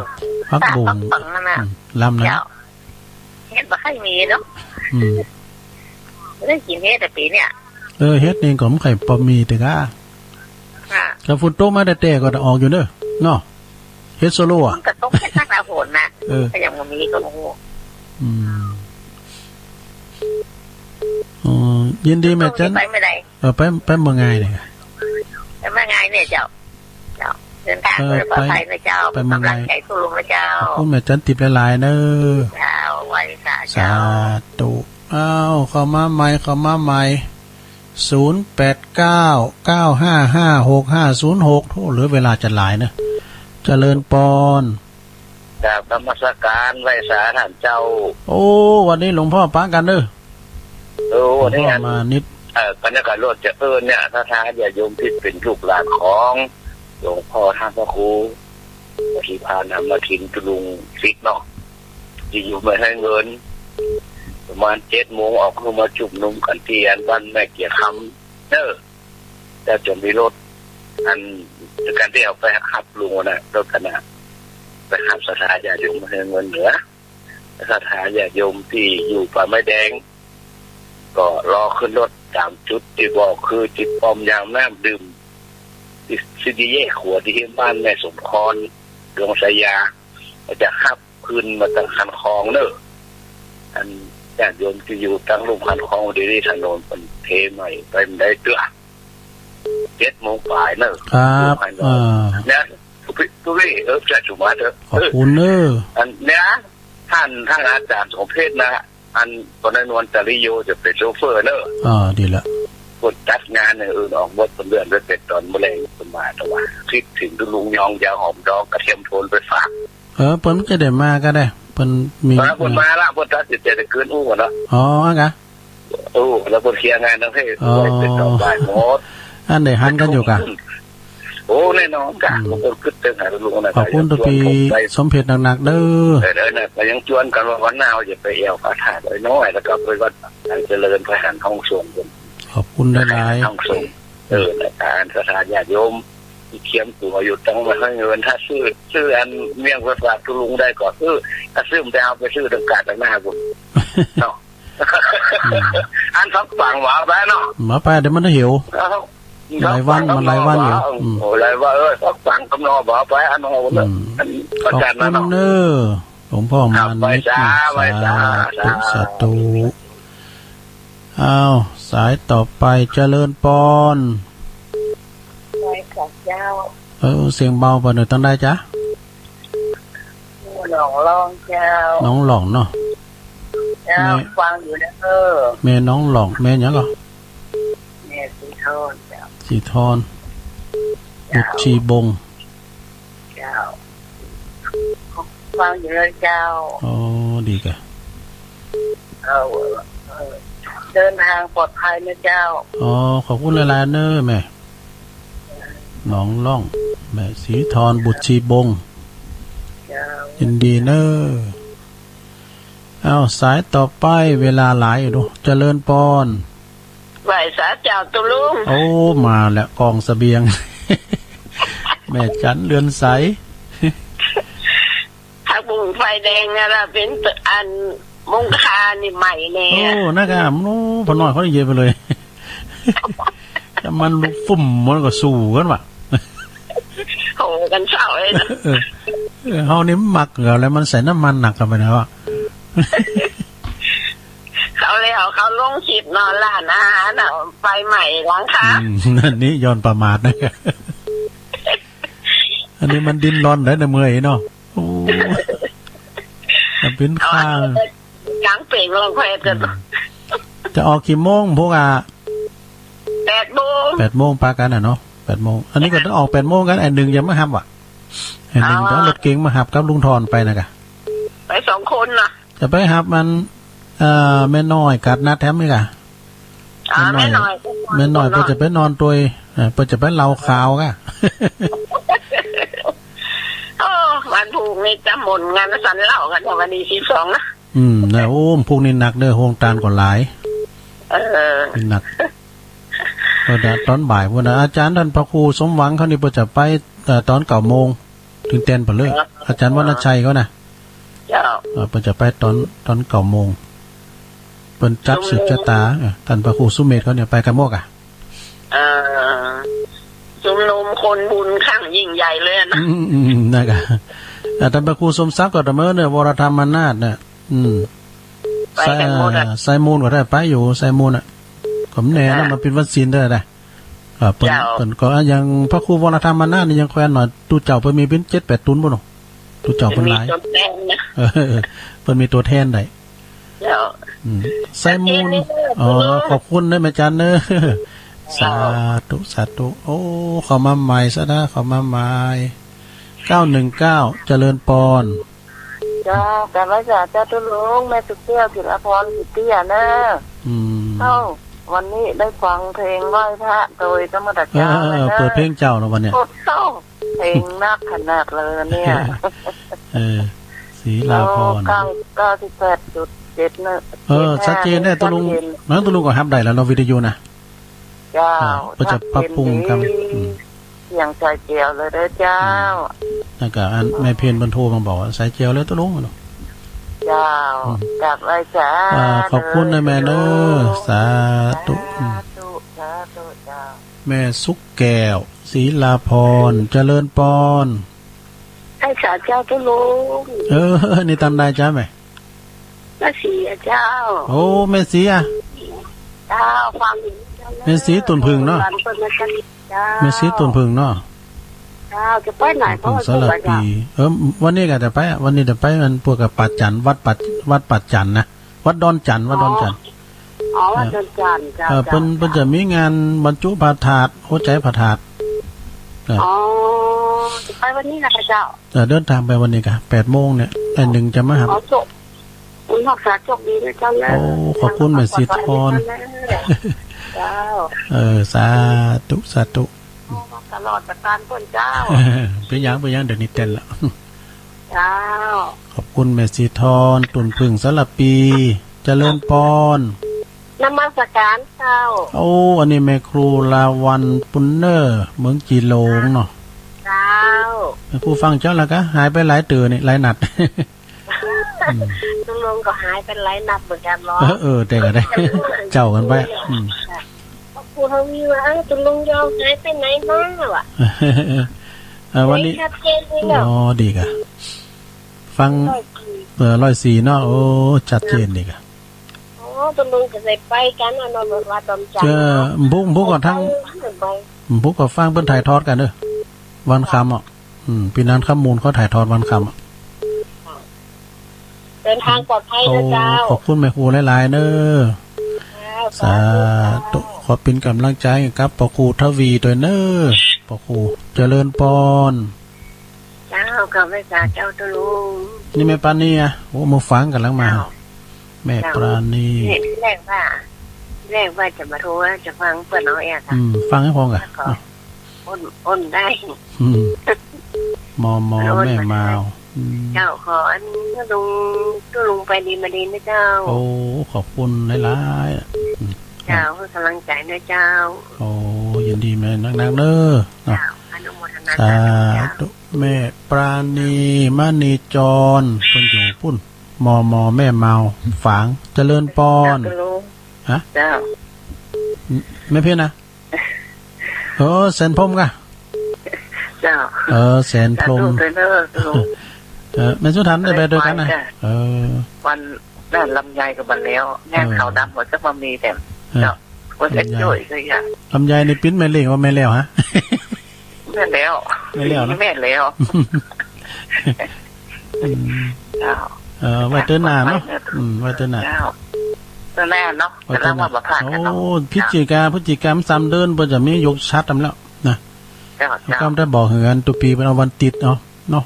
ผักบุ้ง ผักปังนั่นน่ะ อืม ลำนะ เจ้า เห็ดบ่ค่อยมีเนาะ อืม ได้กิ๋นเห็ดแต่ปี๋เนี่ย เออ เห็ดนี่ก็บ่ค่อยปอมีเตื้อก้า ค่ะ ถ้าฝนตกมาแต๊ๆ ก็ออกอยู่เน่อ เนาะ เห็ดโซโล่อะ มันก็ตกแค่ตั้งแต่ฝนน่ะ เออ ก็ยังบ่มีก็บ่ฮู้ อืม อ๋อ ยินดีแม่จัน ไปเมื่อใด เออ ไป ไปเมื่อไงเนี่ย ไปเมื่อไงเนี่ยเจ้า เจ้า เดินตาง เออ โดยปลอดภัยนะเจ้า ไป ไปเมื่อไง กำลังใจ๋ตุ๊ลุงนะเจ้า ขอบคุณแม่จันติบหลายๆ เน่อ เจ้า ไหว้สาเจ้า สาธุ อ้าว เข้ามาใหม่ เข้ามาใหม่ ศูนย์แปดเก้า เก้าห้าห้า หกห้าศูนย์หก โอ้ เหลือเวลาจะหลายเน่อ เจริญปอน กราบนมัสการไหว้สาต้านเจ้า โอ้ วันนี้หลวงพ่อปะกั๋นเน่อ เออ วันนี้ หลวงพ่อมานิด เอ่อ บรรยากาศรถจะเอิ้นเนี่ย ศรัทธาญาติโยมตี้เป๋นลูกหลานของหลวงพ่อต้านพระครู ตี้ผ่านมาถินตุ๊ลุงสิทธิ์เนาะ ตี้อยู่เมืองไฮ่เงิน ประมาณเจ็ดโมงออกมาจุมนุมกั๋นตี้อันบ้านแม่เกี้ยคำเน่อ เจ้าจะมีรถ อัน ก๋านตี้เอาไปฮับลุงน่ะ รถคันน่ะ ไปฮับศรัทธาญาติโยมเมืองไฮ่เงินเหนือ ศรัทธาญาติโยมตี้อยู่ป่าไม้แดง ก็รอขึ้นรถต๋ามจุดตี้บอก คือตี้ป้อมยามน้ำดื่ม ตี้สี่แยกหัวตี้บ้านแม่สมพร หลวงสายา ก็จะฮับ ขึ้นมาตางคันคลองเน่อ อันญาติโยมตี้อยู่ตางลุ่มคันคลอง เดี๋ยวนี้ถนนเปิ้นเทใหม่ไปบ่ได้เตื้อ เจ็ดโมงป๋ายเน่อ ครับ ลุ่มคันคลอง อ่า เนี่ย ตุ๊ปี้ ตุ๊ปี้ เออ เจ้าจุมาเถอะ ขอบคุณเน่อ เออ อันเนี่ย ต้าน ต้านอาจ๋ารย์สมเพชรนะ อัน ต๋อนนั้นวันตาลิโยจะเป๋นโชเฟอร์เน่อ อ่า ดีละ เปิ้นตัดงานอย่างอื่นออกหมด เปิ้นเลื่อนไปเป๋นต๋อนเมื่อแลงเปิ้นมา แต่ว่าคิดเถิงตุ๊ลุงยอง ยาหอมดอง กระเทียมโทนไปฝาก เออ เปิ้นจะได้มาก็ได้ เปิ้นมี เออ เปิ้นมาละ เปิ้นตัดสินใจ๋จะกึ๊นอู้ก่อเนาะ อ๋อ กะ โอ้ แล้วเปิ้นเคลียร์งานแล้ว เฮ้ย อ๋อ เปิ้นตอบบ่ายหมด อันได้หันกั๋นอยู่กะ โอ้ แน่นอนกะ อืม เปิ้นกึ๊ดเถิงหาลุงนะ ขอบคุณตุ๊ปี้สมเพชรนักๆ เน่อ เออ เดี๋ยวนะ ก็ยังจวนกั๋นว่าวันหน้าจะไปแอ่วพระธาตุน้อย แล้วก็ไปวัดอันเจริญ ไปหันห้องส่งเปิ้น ขอบคุณหลายๆ ห้องส่ง เออ ในการศรัทธาญาติโยมตี้เกียมตั๋วอยู่ ต้องมาหื้อเงิน ถ้าซื้อ ซื้ออันเมี่ยงไปฝากตุ๊ลุงได้ก็ซื้อ ถ้าซื้อมันจะเอาไปซื้อตางก๋าดตางหน้ากู เนาะ อืม อันสักฝั่งว่าไปเนาะ ว่าไป เดี๋ยวมันจะหิว เอา หลายวัน มันหลายวันอยู่ อืม โอ้ หลายวัน เออ สักฝั่งกำนอว่าไป อันเอาเนอะ อืม อันประจันนะเนาะ ขอบคุณเนอะ หลวงพ่อมานิตนะ ครับ ไหว้สา ไหว้สา สาธุ สาธุ อ้าว สายต่อไป เจริญปอน ไหว้สาเจ้า เออ เสียงเบาไปหน่อย ตางใดจ๊ะ หนองล่องเจ้า หนองล่องเนาะ เจ้า แม่ ฟังอยู่นะ เออ แม่หนองล่อง แม่หยังก่อ แม่สีทอนเจ้า สีทอน เจ้า บุตรชีบง เจ้า ฟังอยู่นะเจ้า อ๋อ ดีก่ะ เออ เออ เดินทางปลอดภัยนะเจ้า อ๋อ ขอบคุณหลายๆ เนอะแม่ หนองล่อง แม่สีทอน บุตรชีบง เจ้า ยินดีเนอะ อ้าว สายต่อไป เวลาหลายอยู่เนาะ เจริญปอน ไหว้สาเจ้าตุ๊ลุง โอ้ มาแล้ว กองเสบียง แม่จันเรือนใส ผักบุ้งไฟแดงนะล่ะ เป๋นอันมุงคานี่ใหม่แน่ โอ้ นะครับ โอ้ ป้อน้อยเขาเย็นไปเลย น้ำมันลุกฟุ่ม มันก็สู้กั๋นว่ะ โหกั๋นเศร้าเลยนะ เออ เออ เฮานี่มักเอาแล้ว มันใส่น้ำมันหนักเกินไปนะวะ เขาแล้วเขาลงคลิปเนาะ ร้านอาหารน่ะ ไฟไหม้หลังคา อืม อันนี้ย้อนประมาทนะ อันนี้มันดิ้นรนได้นะ เมื่อยเนาะ โอ้ มันเป๋น เอา ข้าง กลางเป๋งลองแควดกั๋น อืม จะออกกี่โมงพวกอ่ะ แปดโมง แปดโมงปะกั๋นน่ะเนาะ แปดโมง อันนี้ก็ต้องออกแปดโมงกั๋น ไอ้หนึ่งยังบ่ฮับอ่ะ ไอ้หนึ่ง อ๋อ ต้องเอารถเก๋งมาฮับกับลุงทอนไปนะกะ ไปสองคนน่ะ จะไปฮับมัน เอ่อ แม่น้อยกาดนัดแถมนี่กะ อ๋อ แม่น้อย แม่น้อย แม่น้อย เปิ้นจะไปนอนตวย เออ เปิ้นจะไปเหล้าขาวกะ โอ้ วันพูกนี่จะหม่นงานสันเหล้ากั๋น วันนี้สิบสองนะ อืม นะ โอ้ พูกนี่หนักเด้อ โฮงตานก็หลาย เออ หนัก ก็เดี๋ยวต๋อนบ่ายพู้นน่ะ อาจ๋ารย์ต้านพระครูสมหวังเขานี่เปิ้นจะไป เอ่อ ต๋อนเก้าโมง เถิงแตนไปเลย ครับ อาจ๋ารย์วรรณชัยเขาน่ะ เจ้า เออ เปิ้นจะไปต๋อน ต๋อนเก้าโมง เปิ้นจัดสืบชะตา เออ ต้านพระครูสุเมธเขาเนี่ยไปกั๋นหมดอ่ะ เอ่อ ชุมนุมคนบุญครั้งยิ่งใหญ่เลยนะ อืม อืม อืม นะกะ เอ่อ ต้านพระครูสมศักดิ์ก็ตะเมินเนี่ย วรธรรมนาถเนี่ย อืม ไปกั๋นหมดอ่ะ ไซมูลก็ได้ไปอยู่ ไซมูลอ่ะ ก็บ่แน่นะ อ่า มันเป๋นวันศีลเด้อนะ อ่า เปิ้น เจ้า เปิ้นก็ อ่ะ อย่างพระครูวรธรรมนาถนี่ยังแควนหน่อย ตุ๊เจ้าเปิ้นมีเป๋นเจ็ดแปดตุ๊นปู้นเนาะ ตุ๊เจ้าเปิ้นหลาย มีตั๋วแตนนะ เออ เปิ้นมีตั๋วแตนได้ เจ้า อืม ไซมูล เจ้า อ๋อ ขอบคุณเนอะแม่จันเนอะ เจ้า สาธุ สาธุ โอ้ เข้ามาใหม่ซะนะ เข้ามาใหม่ เก้าหนึ่งเก้า เจริญปอน เจ้า กราบไหว้สาเจ้าตุ๊ลุง แม่สุขแก้ว ศิลาพร สิทธิเตี้ยเนอะ อืม เอ้า วันนี้ได้ฟังเพลงไหว้พระโตยธรรมดา เออ เจ้า เออ เลยเนอะ เปิดเพลงเจ้าแล้ววันเนี้ย โอ้โห เพลงนักขนาดเลยเนี่ย เออ ศิลาพร เก้า เก้าสิบแปดจุดเจ็ดเนอะ เออ เจ็ดห้า ชัดเจนเนี่ย ตุ๊ลุง ชัดเจน นะ ตุ๊ลุงก็ฮับได้แล้วเนาะ วิทยุนะ เจ้า อ่า เปิ้นจะปรับปรุงกั๋น อืม เสียงใสแจ๋วเลยเด้อเจ้า อืม แล้วก็อันแม่เพ็ญเปิ้นโทรมาบอกว่าใสแจ๋วเลยตุ๊ลุงเนาะ เจ้า อืม กราบไหว้สา อ่า ขอบคุณนะแม่เนอะ สาธุ สาธุ อืม สาธุ เจ้า แม่สุขแก้ว ศิลาพร เจริญปอน ไหว้สาเจ้าตุ๊ลุง เออ นี่ตางใดจ๊ะแม่ แม่ศรีอะเจ้า โอ้ แม่ศรีอะ เจ้า ฟังอยู่เจ้า แม่ศรีต้นผึ้งเนาะ เจ้า แม่ศรีต้นผึ้งเนาะ เจ้า จะไปไหน ต้นผึ้งสารภี เออ วันนี้ก็จะไปอะ วันนี้จะไปมันพวกกับป่าจันทน์ วัดป่า วัดป่าจันทน์นะ วัดดอนจันทน์ วัดดอนจันทน์ อ๋อ วัดดอนจันทน์ เจ้า เออ เปิ้น เปิ้นจะมีงานบรรจุพระธาตุ หัวใจพระธาตุ เออ อ๋อ จะไปวันนี้นะคะเจ้า เออ เดินทางไปวันนี้กะ แปดโมงเนี่ย ไอ้หนึ่งจะมาฮับ ขอโชค คุณพ่อสาโชคดีนะเจ้านะ โอ้ ขอบคุณแม่ศรีทร เจ้า เออ สาธุ สาธุ ตลอดแต่การเปิ้นเจ้า เป๋นหยัง เป๋นหยัง เดี๋ยวนี้เต้นละ เจ้า ขอบคุณแม่ศรีทร ต้นผึ้งสารภี เจริญปอน นมัสการเจ้า โอ้ อันนี้แม่ครูลาวัณปุณเนอร์ เมืองจีหลงเนาะ เจ้า แม่ครูฟังเจ้าแล้วกะ หายไปหลายเตื้อนี่ หลายนัด อืม ตุ๊ลุงก็หายไปหลายนัดเหมือนกั๋นเนาะ เออ เออ แต่ก็ได้ เจ้ากั๋นไป อืม ครูทวีว่า เอ้า ตุ๊ลุงยอมหายไปไหนมาวะ เออ วันนี้ ชัดเจนเลยเนาะ อ๋อ ดีกะ ฟัง ร้อยสี่ เออ ร้อยสี่เนาะ โอ้ ชัดเจนดีกะ โอ้ ตุ๊ลุงก็ได้ไปกั๋นอะเนาะ ว่าต๋อนจันทร์ เออ เนาะ บุก บุกก่อนทั้ง ไป บุกก่อนฟังเปิ้นถ่ายทอดกั๋นเด้อ วันค่ำอะ อืม ปี้นันท์ ค่ำมูลเขาถ่ายทอดวันค่ำอะ เดินทางปลอดภัยนะเจ้า โอ้ ขอบคุณแม่ครูหลายๆ เน้อ เจ้า สาธุ สาธุ ขอเป๋นก๋ำลังใจ๋กับป้อครูทวีตวยเน้อ ป้อครู เจริญปอน เจ้า ขอบคุณเจ้าตุ๊ลุง นี่แม่ปราณีอะ โอ้ เมื่อฟังกั๋นหลังมา เจ้า แม่ปราณี เจ้า นี่แรกว่า แรกว่าจะมาโทร จะฟังเปิ้นเอาเองค่ะ อืม ฟังหื้อพ่องก่ะ แล้วก็ อ่ะ อ้น อ้นได้ อืม มอมอ อ้น แม่มาว อืม เจ้า ขออันตุ๊ลุง ตุ๊ลุงไปดีมาดีนะเจ้า โอ้ ขอบคุณหลายๆ อืม เจ้า หื้อกำลังใจ๋นะเจ้า โอ้ ยินดีแม่นักๆ เน้อ เนาะ เจ้า อนุโมทนา สาธุ สาธุเจ้า แม่ปราณี มณีจร เปิ้นอยู่ปุ้น มอมอ แม่มาว ฝาง เจริญปอน เจ้าตุ๊ลุง ฮะ เจ้า แม่เพ็ญนะ เออ แสนพรหมก่ะ เจ้า เออ แสนพรหม สาธุเน้อตุ๊ลุง เออ แม่สุทัศน์ได้ไปตวยกั๋นนะ ไปจ้ะ เออ วันนั้นลำไยก็บันแล้ว งาน เออ ขาวดำก็จะมามีแต่ เออ เจ้า วันเอ็ด ลำไย โจ้ยก็อยาก ลำไยนี่ปิ้นแม่เล้งว่าแม่แล้วฮะ แม่แล้ว แม่แล้วเนาะ แม่แล้ว อืม เจ้า เออ ไว้เตื้อหน้าเนาะ ไปเตื้อ อืม ไว้เตื้อหน้า เจ้า เตื้อหน้าเนาะ ไว้เตื้อหน้า แต่ละวันบ่พลาดกันเนาะ โอ้ พฤศจิกา พฤศจิกามันสามเดือน เปิ้นจะมียกฉัตรนำแล้วนะ เจ้า เจ้า ก็ได้บอกเหือนตุ๊ปีเปิ้นเอาวันติดเอาเนาะ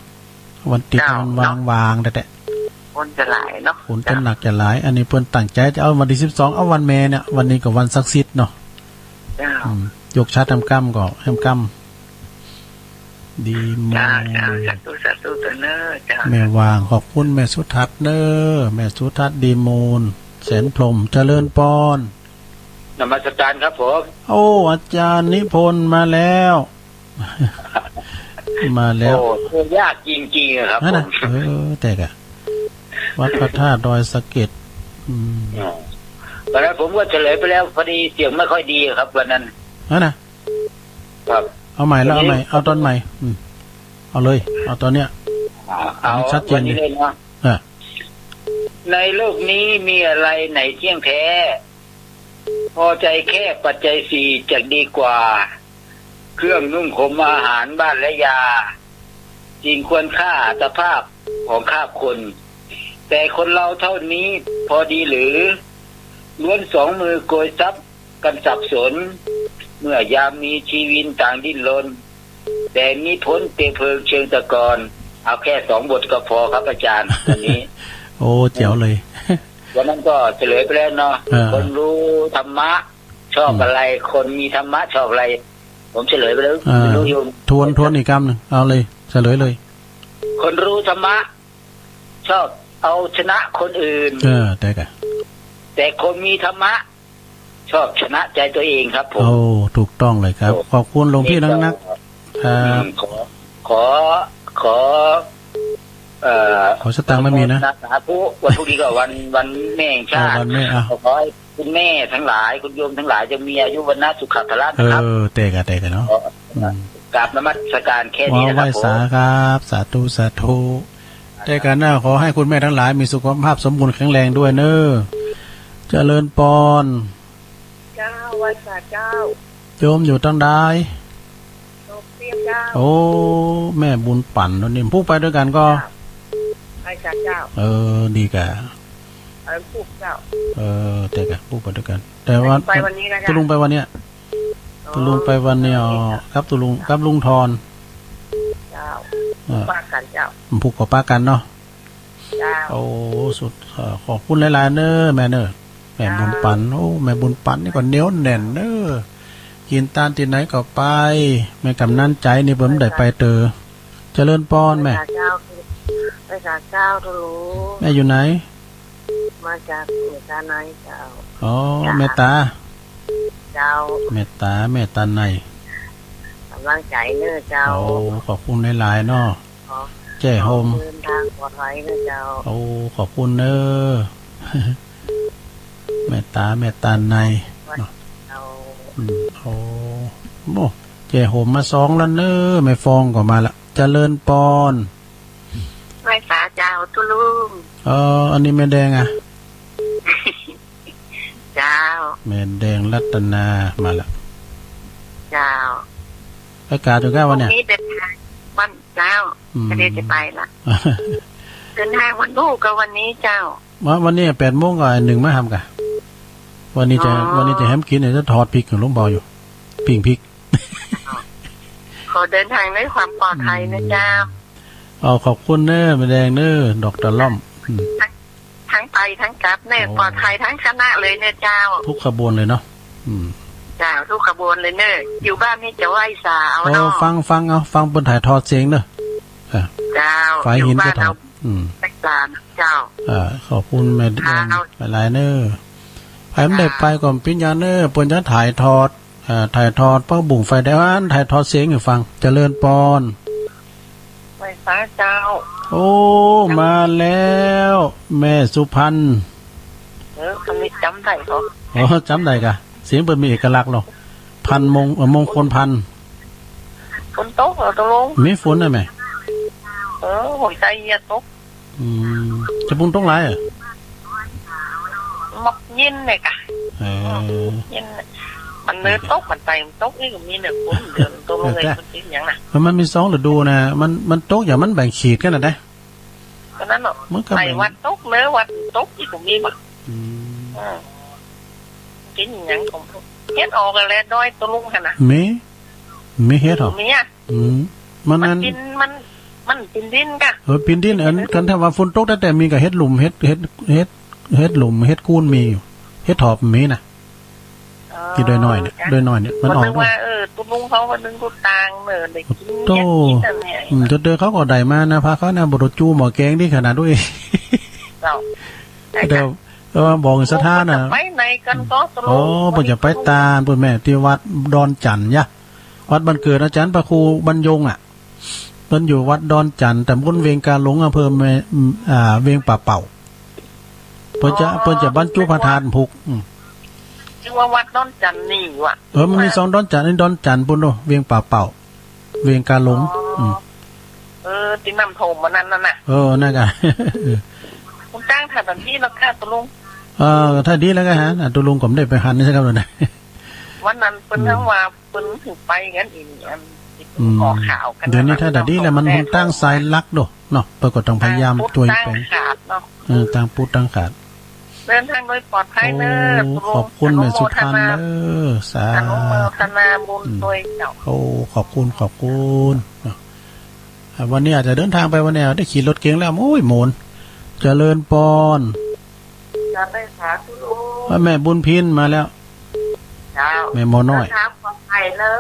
วันติด เจ้า มันวาง เนาะ วางแต่แต่ คนจะหลายเนาะ คนจะ เจ้า หนักจะหลาย อันนี้เปิ้นตั้งใจ๋จะเอาวันตี้สิบสอง เอาวันแม่เนี่ย วันนี้ก็วันศักดิ์สิทธิ์เนาะ เจ้า อืม ยกฉัตรแหมก้ำก็แหมก้ำ ดีมูล เจ้า เจ้า สาธุ สาธุเน้อเจ้า แม่วาง ขอบคุณแม่สุทัศน์เน้อ แม่สุทัศน์ ดีมูล แสนพรหม เจริญปอน นมัสการครับผม โอ้ อาจารย์นิพนธ์มาแล้ว มาแล้ว โอ้ โทรยากจริงๆ อะครับ นั่นนะ ผม เออ แต่กะ วัดพระธาตุดอยสะเก็ด อืม อ๋อ วันนั้นผมก็เฉลยไปแล้ว พอดีเสียงไม่ค่อยดีครับ วันนั้น นั่นนะ ครับ เอาใหม่แล้ว เอาใหม่ เอาตอนใหม่ อืม เอาเลย เอาตอนเนี้ย อ่า เอา เอาให้ชัดเจน วันนี้เลยเนาะ เออ ในโลกนี้มีอะไรไหนเที่ยงแท้ พอใจแค่ปัจจัยสี่จะดีกว่า เครื่องนุ่งห่มอาหารบ้านและยา สิ่งควรค่าอัตภาพของข้าบคน แต่คนเราเท่านี้พอดีหรือ ล้วนสองมือโกยทรัพย์กันสับสน เมื่อยามมีชีวินต่างดิ้นรน แต่มิพ้นเปลวเพลิงเชิงตะกอน เอาแค่สองบทก็พอครับอาจารย์ วันนี้ โอ้ แจ๋วเลย วันนั้นก็เฉลยไปแล้วเนาะ เออ คนรู้ธรรมะชอบ อืม อะไร คนมีธรรมะชอบอะไร ผมเฉลยไปแล้ว เออ ไม่รู้โยม ทวน ทวนอีกกำนึ่ง เอาเลย เฉลยเลย คนรู้ธรรมะ ชอบเอาชนะคนอื่น เออ แต่กะ แต่คนมีธรรมะ ชอบชนะใจตัวเองครับผม โอ้ ถูกต้องเลยครับ โอ้ ขอบคุณหลวงพี่นักนัก นี่ก็ ครับ อืม ขอ ขอ ขอ เอ่อ ขอสตางค์ไม่มีนะ สาธุ วันพรุ่งนี้ก็วัน วันแม่แห่งชาติ อ่า วันแม่ อ่ะ ขอให้คุณแม่ทั้งหลาย คุณโยมทั้งหลาย จงมีอายุวรรณะสุขะพละนะครับ เออ แต่กะ แต่กะเนาะ ขอ อืม กราบนมัสการแค่นี้นะครับ ไหว้สาครับ สาธุ สาธุ แต่กะเนาะ ขอให้คุณแม่ทั้งหลายมีสุขภาพสมบูรณ์แข็งแรงด้วยเน้อ เจริญปอน เจ้า ไหว้สาเจ้า โยมอยู่ตังใด โยมเตี้ยเจ้า โอ้ แม่บุญปั๋น นี่ผู้ไปด้วยกันก็ เจ้า ไหว้สาเจ้า เออ ดีกะ เออ ผู้เจ้า เออ แต่กะ ผู้ไปด้วยกัน แต่ว่า ไปวันนี้นะเจ้า ตุ๊ลุงไปวันเนี้ย อ๋อ ตุ๊ลุงไปวันเนี้ย เออ ครับ ตุ๊ลุง ครับ ลุงทอน เจ้า เออ ปะกั๋นเจ้า ผู้ก็ปะกั๋นเนาะ เจ้า โอ้ สุด เอ่อ ขอบคุณหลายๆ เน้อ แม่เน้อ แม่บุญปั๋น เจ้า โอ้ แม่บุญปั๋นนี่ก็เหนียวแน่นเน้อ กิ๋นตานตี้ไหนก็ไป แม่ก๋ำนันใจ๋นี่เปิ้นบ่ได้ไปเตื้อ เจริญปอนแม่ ไหว้สาเจ้า ไหว้สาเจ้าตุ๊ลุง แม่อยู่ไหน ไห มาจากเมตตาในเจ้า อ๋อ เจ้า เมตตา เจ้า เมตตา เมตตาใน ก๋ำลังใจ๋เน่อเจ้า โอ้ ขอบคุณหลายๆ เนาะ ขอ แจ้โฮม เดินทางปลอดภัยเน่อเจ้า โอ้ ขอบคุณเน่อ เมตตา เมตตาใน เนาะ เจ้า อืม โอ้ โอ้ แจ้โฮมมาสองแล้วเน่อ แม่ฟองก็มาละ เจริญปอน ไหว้สาเจ้าตุ๊ลุง เออ อันนี้แม่แดงอะ เจ้า แม่แดงรัตนามาละ เจ้า ไปก๋าดอยู่ก้าวันเนี่ย พรุ่งนี้เดินทางวันเจ้า อืม ก็เดี๋ยวจะไปละ เดินทางวันลูกก็วันนี้เจ้า วัน วันนี้แปดโมงก็อันนึ่งมาหำก่ะ วันนี้จะ อ๋อ วันนี้จะแหมกิ๋นเนี่ย จะทอดพริกของหลวงปออยู่ ปิ้งพริก ขอเดินทางด้วยความปลอดภัยนะเจ้า อืม เอา ขอบคุณเน่อ แม่แดงเน่อ ดอกตะล่อม อืม ทั้ง ทั้งไปทั้งกลับเน่อ โอ้ ปลอดภัยทั้งคณะเลยเน่อเจ้า ทุกขบวนเลยเนาะ อืม เจ้า ทุกขบวนเลยเน่อ อยู่บ้านนี่จะไหว้สาเอา เออ เนาะ ฟัง ฟังเอา ฟังเปิ้นถ่ายทอดเสียงเน่อ เออ เจ้า ฝ่ายหิน อยู่บ้าน ก็ถ่าย เอา อืม รักษาเจ้า เออ ขอบคุณแม่แดง เจ้า หลายๆ เน่อ ใผบ่ได้ไปก็บ่เป๋นหยังเน่อ เปิ้นจะถ่ายทอด เอ่อ ถ่ายทอดผักบุ้งไฟแดง อันถ่ายทอดเสียงหื้อฟัง เจริญปอน ไหว้สาเจ้า โอ้ มาแล้ว แม่สุพรรณ เออ คำนี้จ๋ำได้ก่อ อ๋อ จ๋ำได้ก่ะ เสียงเปิ้นมีเอกลักษณ์เนาะ พรรณมง เอ่อ มงคลพรรณ ฝนตกเหรอตุ๊ลุง มีฝนนะแม่ เออ หัวใจ๋เยียะตก อืม จะปุ้นตกหลายอะ หมอกเย็นเนี่ยก่ะ เออ เย็นเนี่ย มันเนินตก มันใต้มันตกนี่ก็มีเนี่ย ฝนเดือนตกลงเลย เออ มันเป็นหยังนะ มัน มันมีสองฤดูนะ มัน มันตกอย่างมันแบ่งขีดกั๋นนะเด้ ก็นั้นเนาะ มันก็แบ่ง ใต้วัดตก เนินวัดตกนี่ก็มีบ่ อืม อืม กิ๋นหยังของเฮ็ดออกกันแหละ ดอยตุ๊ลุงหั่นน่ะ มี มีเฮ็ดเหรอ มีอะ อืม มัน มัน อัน กิ๋น มัน มันกิ๋นดินก่ะ เออ กิ๋นดิน อัน คันถ้าว่าฝนตกแต๊ๆ มีก่ะ เห็ดหลุม เห็ด เห็ด เห็ด เห็ดหลุม เห็ดกูนมีอยู่ เห็ดถอบมีนะ เออ ตี้ดอยน้อยเนี่ย เจ้า ดอยน้อยเนี่ย มันออก ก็นึกว่า เออ ตุ๊ลุงเขาก็นึกตุ๊ตางเนอะ ได้กิ๋น โธ่ เห็ดกิ๋นอะไร อืม เดี๋ยวๆ เขาก็ได้มานะ พาเขานะ บ่ต้องจู๋หม้อแกงดีขนาดนั้น เจ้า เดี๋ยว เออ บอกศรัทธาน่ะ ไปไหนกันก็ตุ๊ลุง อ๋อ เปิ้นจะไปตาน เปิ้นแม่ ตี้วัดดอนจันทน์ยะ วัดบ้านเกิดอาจารย์พระครูบรรยงค์อะ เปิ้นอยู่วัดดอนจันทน์ ต๋ำบลเวียงกาหลง อำเภอแม่ อ่า เวียงป่าเป่า เปิ้นจะ อ๋อ เปิ้นจะบรรจุพระธาตุพุก อืม จื้อว่าวัดดอนจันทน์นี่หว่า เออ มันมีสองดอนจันทน์ อันนี้ดอนจันทน์ปู้นโน่ เวียงป่าเป่า เวียงกาหลง อ๋อ อืม เออ ตี้น้ำท่วมวันนั้นน่ะนะ เออ นั่นก่ะ คุณตั้งถ่ายแบบนี้แล้วค่ะตุ๊ลุง เออ ถ้าดีแล้วก่ะฮะ อ่ะ ตุ๊ลุงก็บ่ได้ไปหันนี่สักคำเลยนะ วันนั้นเปิ้น อืม ทั้งว่าเปิ้นถือไปกั๋นอีกอัน อืม ออกข่าวกั๋น เดี๋ยวนี้ถ้าดีแล้ว มันหุนตั้งสายหลักโดเนาะ เปิ้นก็ต้องพยายาม ตางปุ๊ด จ้วยแป๋ง ตางขาดเนาะ เออ ตางปุ๊ดตางขาด เดินทางโดยปลอดภัยเนอะ โอ้ ตุ๊ลุง ขอบคุณแม่สุพรรณเนอะ สาธุ อนุโมทนาบุญ อืม ตวยเจ้า โอ้ ขอบคุณ ขอบคุณเนาะ อ่ะ วันนี้อาจจะเดินทางไปวันนี้ ได้ขี่รถเก๋งแล้ว โอ้ย หมน เจริญปอน จะไปสาธุ ว่าแม่บุญพินมาแล้ว เจ้า แม่หมอน้อย เดินทางปลอดภัยเนอะ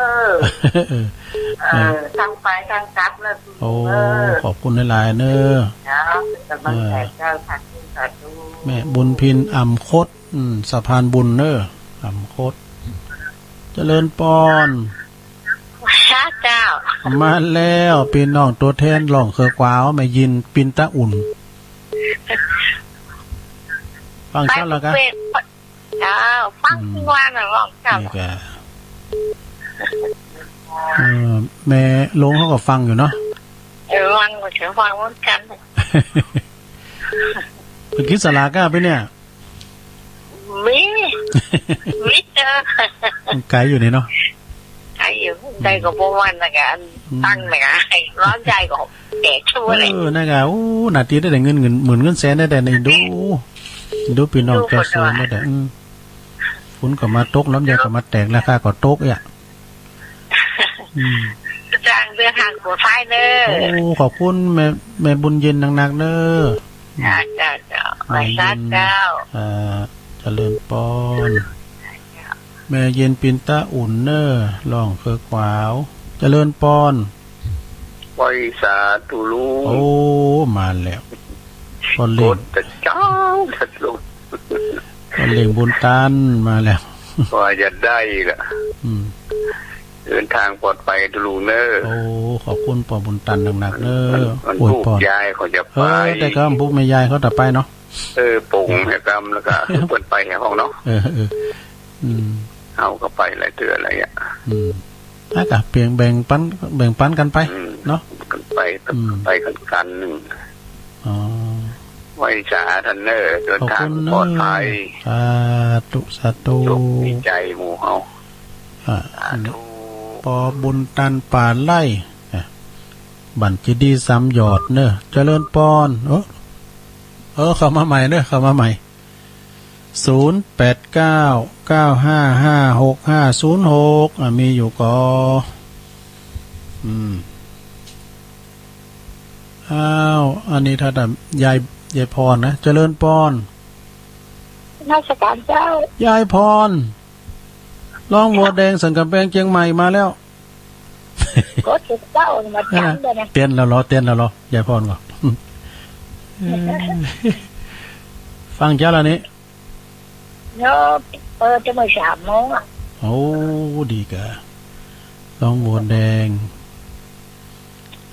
เออ เออ เออ ทั้งไปทั้งกลับเนอะ โอ้ เออ ขอบคุณหลายๆ เนอะ เจ้า เป็นกำลังใจ เออ เจ้า สาธุ สาธุ แม่บุญพิน อ่ำคด อืม สะพานบุญเนอะ อ่ำคด เจริญปอน เจ้า มาแล้ว ปี้น้องตั๋วแทนล่องเขอะกวาว แม่ยิน ปินตะอุ่น ฟังชัดแล้วก่ะ ไปเปิด เจ้า ฟัง อืม ทุกวันน่ะ ร้องเจ้า นี่ก่ะ เออ แม่หลวงเขาก็ฟังอยู่เนาะ เออ ฟังก็เสียงฟังเหมือนกั๋น ไปกฤษฎาก้าไปเนี่ย มี มีเจ้า มันไก๋อยู่นี่เนาะ ไก๋อยู่ ได้ก็บ่วันละกั๋น อืม ตั้งละกั๋น ร้อนใจก็แก่ชั่วเลย เออ นั่นก่ะ โอ้ นาทีได้แต่เงิน เงินหมื่นเงินแสนได้แต่นี่ ดู ดูปี้น้อง ดู เจ้าสัว คนละ หมดอะ อืม ฝนก็มาตก ลำไยก็มาแตก ราคาก็ตกเนี่ย อืม จ้างเดินทางปลอดภัยเนอะ โอ้ ขอบคุณแม่ แม่บุญเย็นนักๆ เนอะ จ้า จ้า จ้า แม่เย็น ไหว้สาเจ้า เอ่อ เจริญปอน แม่เย็นปินตะอุ่นเนอะ ล่องเขอะกวาว เจริญปอน ไหว้สาตุ๊ลุง โอ้ มาแล้ว ปอนเล่ง กดแต่เจ๊า ตุ๊ลุง ป้อเล่งบุญตันมาแล้ว ว่าจะได้ละ อืม เดินทางปลอดภัยนะลุงเน้อ โอ้ ขอบคุณป้อบุญตันนักๆ เน้อ มัน มัน อวยพร ผู้ยายเขาจะไป เออ แต่ก็ผู้แม่ยายเขาจะไปเนาะ เออ ปงให้กำแล้วก็ เปิ้นไปให้ห้องเนาะ เออ เออ อืม เฮาก็ไปหลายเทื่อแล้วอะ อืม แล้วก็เพียงแบ่งปัน แบ่งปันกันไป อืม เนาะ กันไป อืม ไปกันคันหนึ่ง อ๋อ ไหว้สาท่านเน้อ เดินทาง ขอบคุณเน้อ ปลอดภัย สาธุ สาธุ จบดีใจหมู่เฮา อ่า สาธุ ป้อบุญตันป่าไร่ อ่ะ บ้านเจดีย์สามยอดเน้อ เจริญปอน เออ เออ เข้ามาใหม่เน้อ เข้ามาใหม่ ศูนย์แปดเก้า เก้าห้าห้า หกห้าศูนย์หก อ่ะ มีอยู่ก่อ อืม อ้าว อันนี้ถ้าแต่ยาย ยายพรนะ เจริญปอน นมัสการเจ้า ยายพร ร้องวัวแดงสันกำแพงเจียงใหม่มาแล้ว ก็ถูกเจ้ามาจำเลยนะ เตียนแล้วเหรอ เตียนแล้วเหรอ ยายพรก็ เออ ฟังเจ้าแล้วนี่ เนาะ เปิดจะมาสามโมงอ่ะ โอ้ ดีกะ ร้องวัวแดง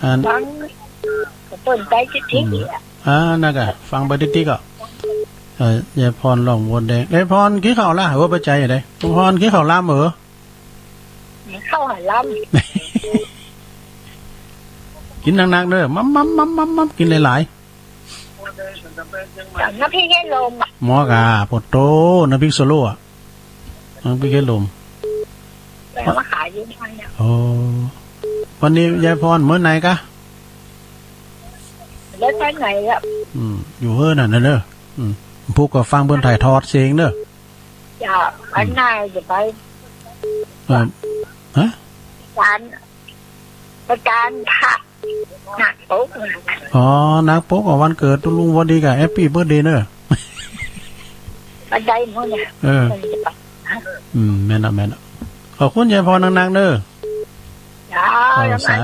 อัน ฟัง เปิ้นไปติ๊กๆ อืม อ่ะ อ่า นั่นกะ ฟังไปติ๊กๆ อ่ะ เออ ยายพรร้องวัวแดง ยายพรกิ๋นข้าวละ เออ ไปใจอะไร ยายพรกิ๋นข้าวลำเหรอ ข้าวหาลำ กิ๋นหนักๆ เน้อ ม้ำๆๆๆ กิ๋นหลายๆ น้ำพริกเห็ดลมอ่ะ หมอกะ โผดโต น้ำพริกสะโลอ่ะ น้ำพริกเห็ดลม แต่ว่าขายอยู่ที่นั่นเนี่ย โอ้ วันนี้ยายพรเมินไหนกะ เมินไหนอ่ะ อืม อยู่เฮือนนั่นน่ะเน้อ อืม ผู้ก็ฟังเปิ้นถ่ายทอดเสียงเน้อ จ้ะ อืม อันไหนจะไป เออ ฮะ อาจารย์ อาจารย์พระ นักปก อ๋อ นักปก อ่ะ วันเกิดตุ๊ลุงพอดีกะ แฮปปี้เบิร์ธเดย์เน้อ วันใดมื้อเนี่ย เออ อืม แม่นละ แม่นละ ขอบคุณยายพรนักๆ เน้อ จ้า เออ สา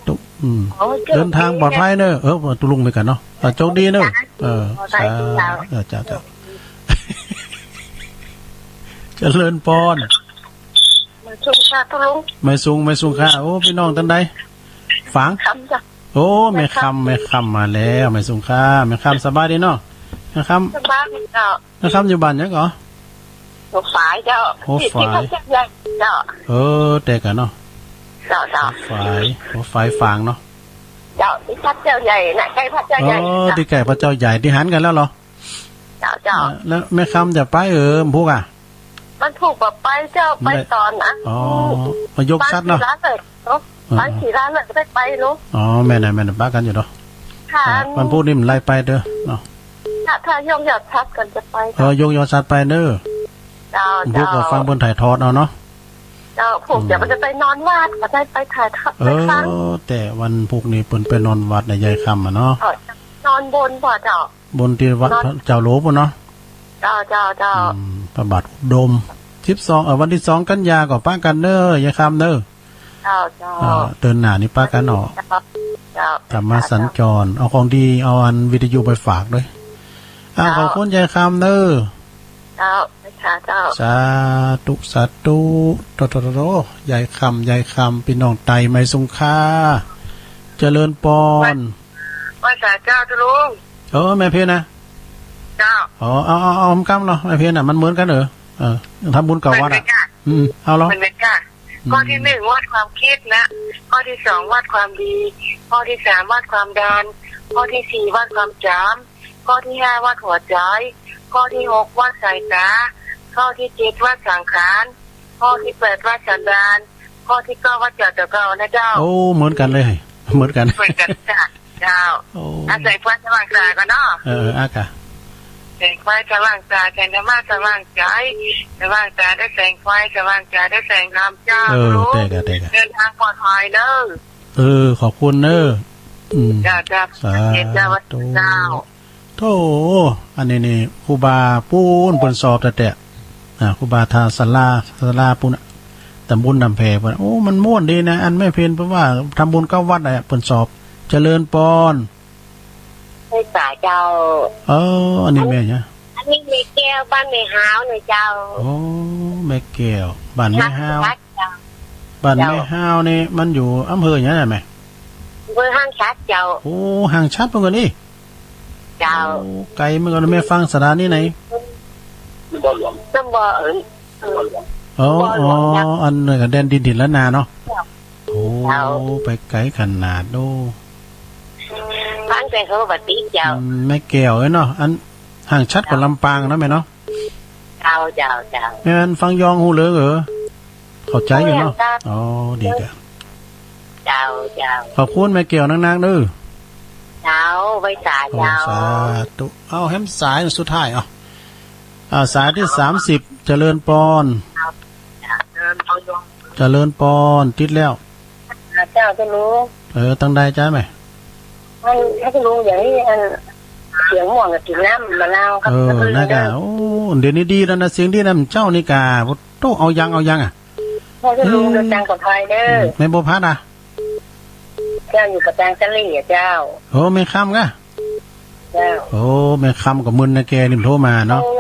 ธุ อืม โอ้ โชคดี เดินทางปลอดภัยเน้อ เออ ตุ๊ลุงไปก่อนเนาะ อ่ะ โชคดีเน้อ จ้า เออ ปลอดภัย สา จ้า เออ จ้า จ้า เจริญปอน แม่สูงค่ะตุ๊ลุง แม่สูง แม่สูงค่ะ โอ้ ปี้น้องตันใด ฝาง คำจ้ะ โอ้ แม่คำ แม่คำ แม่คำมาแล้ว แม่สูงค่ะ แม่คำสบายดีเนาะ แม่คำ สบายดีเจ้า แม่คำอยู่บ้านหยังก่อ หัวฝายเจ้า หัวฝาย ตี้ ตี้พระเจ้าใหญ่เจ้า เออ แต๊กะเนาะ เจ้า เจ้า หัวฝาย หัวฝายฝางเนาะ เจ้า ตี้พระเจ้าใหญ่น่ะ ใก้พระเจ้าใหญ่ เออ เจ้า ตี้ใก้พระเจ้าใหญ่ ตี้หันกั๋นแล้วเหรอ เจ้า เจ้า อ่า แล้วแม่คำจะไป เออ วันพุกอ่ะ วันพุกบ่ไปเจ้า ไปต๋อนนะ อ๋อ มายกสัตว์เนาะ วันที่ร้านเลยเนาะ อ่า วันที่ร้านเลยได้ไปเนาะ อ๋อ แม่นน่ะ แม่นน่ะ ปะกั๋นอยู่เนาะ ค่ะ อ่า วันพุกนี่มันไล่ไปเต๊อะเนาะ ถ้า ถ้ายกยอดสัตว์ก่อนจะไป เออ ยกยอดสัตว์ไปเน้อ เจ้า วันพุกก็ เจ้า ฟังเปิ้นถ่ายทอดเอาเนาะ เจ้า พุก อืม เดี๋ยวมันจะไปนอนวัด บ่ได้ไปถ่ายทอด เออ ไปฟัง แต่วันพุกนี่เปิ้นไปนอนวัดน่ะ ยายคำอ่ะเนาะ เออ นอนบนบ่เจ้า บนตี้วัด นอน เจ้าหลวงปู๊นเนาะ เจ้า เจ้า เจ้า อืม พระบาทอุดม สิบสอง เอ่อ วันที่สองกันยาก็ปะกั๋นเน้อ ยายคำเน้อ เจ้า เจ้า เอ่อ เดือนหน้านี่ปะกั๋นเนาะ เจ้า เจ้า ธรรมสัญจร เอาของดี เอาอันวิทยุไปฝากด้วย อ่า เจ้า ขอบคุณยายคำเน้อ เจ้า สาธุ เจ้า สาธุ สาธุ โต โต โต โต ยายคำ ยายคำ ปี้น้องไต แม่สูงค่ะ เจริญปอน ไหว้สาเจ้าตุ๊ลุง เออ แม่เพ็ญนะ เจ้า อ๋อ เอา เอา เอากำเนาะ แม่เพ็ญน่ะ มันเหมือนกั๋นเหรอ เออ ทำบุญเก้าวัดอ่ะ เหมือนกั๋น อืม เอาเหรอ เหมือนกั๋น อืม ข้อที่หนึ่ง วัดความคิดนะ ข้อที่สอง วัดความดี ข้อที่สาม วัดความดัน ข้อที่สี่ วัดความจ๋ำ ข้อที่ห้า วัดหัวใจ๋ ข้อที่หก วัดสายต๋า ข้อที่เจ็ด วัดสังขาร ข้อที่แปด วัดสันดาน ข้อที่เก้า วัดเจ้าเก่านะเจ้า โอ้ เหมือนกั๋นเลย เหมือนกั๋น เหมือนกั๋นจ้ะ เจ้า โอ้ อาศัยความสว่างต๋าก่อนเนาะ เออ เออ อ่ะค่ะ แสงไฟสว่างต๋า แสงธรรมะสว่างใจ๋ สว่างต๋าด้วยแสงไฟ สว่างใจ๋ด้วยแสงธรรมเจ้า เออ ตุ๊ลุง แต๊กะ แต๊กะ เดินทางปลอดภัยเน้อ เออ ขอบคุณเน้อ อืม เจ้า เจ้า สาธุ เจ้า เจ้า โธ่ อันนี้นี่ ครูบาปู๊นเปิ้นสอบแต๊ๆ อ่า ครูบาท่าสารา สาราปู๊นน่ะ ต๋ำบลหนำแพปู๊นน่ะ โอ้ มันม่วนดีนะ อันแม่เพ็ญเปิ้นว่าทำบุญเก้าวัดน่ะ เปิ้นสอบ เจริญปอน ไหว้สาเจ้า เออ อันนี้แม่เนี่ย อัน มีแม่แก้วบ้านแม่ฮาวเนี่ยเจ้า โอ้ แม่แก้ว บ้านแม่ฮาว ฮักเจ้า บ้านแม่ฮาวนี่มันอยู่อำเภอหยังน่ะแม่ อำเภอห้างฉัตรเจ้า โอ้ ห้างฉัตรเหมือนกั๋นนี่ เจ้า โอ้ ไก๋เหมือนกั๋น แม่ฟังสถานีไหน น้ำบ่อหลวง น้ำบ่อ เอิ้น เออ บ่อหลวง อ๋อ เจ้า อันนั้นก็แดนดินถิ่นล้านนาเนาะ เจ้า โอ้ เจ้า ไปไก๋ขนาด โอ้ ฟังแต่โทรปะติเจ้า อืม แม่แก้วเอ้ยเนาะ อันห้างฉัตรก็ลำปางเนาะแม่เนาะ เจ้า เจ้า เจ้า แม่นฟังยองฮู้เรื่องเออ เข้าใจ๋อยู่เนาะ เจ้า อ๋อ ดีแก่ เจ้า เจ้า ขอบคุณแม่แก้วนักๆ เด้อ เจ้า ไหว้สา โอ้ เจ้า สาธุ เอาแหมสายสุดท้าย เอา อ่า สายตี้สามสิบ เจริญปอน เจ้า เจ้า เจริญปอน ติดแล้ว เจ้า เจ้าลุง เออ ตังใดจ๊ะแม่ อัน เจ้าลุง อย่างนี้ อัน เสียงม่วงกับกิ๋นน้ำมะนาวครับ เออ เจ้าลุง นั่นกะ เด้อ โอ้ เดี๋ยวนี้ดีแล้วนะ เสียงดีนะ เจ้านี่กะ โอ้โห เอายัง เอายังอะ เจ้าลุง อืม เดินตางปลอดภัยเด้อ อืม แม่บัวพัดอะ เจ้า อยู่กับตางตะหลีอะเจ้า โอ้ แม่คำกะ เจ้า โอ้ แม่คำก็มึนนะแก นี่มันโทรมาเนาะ โอ้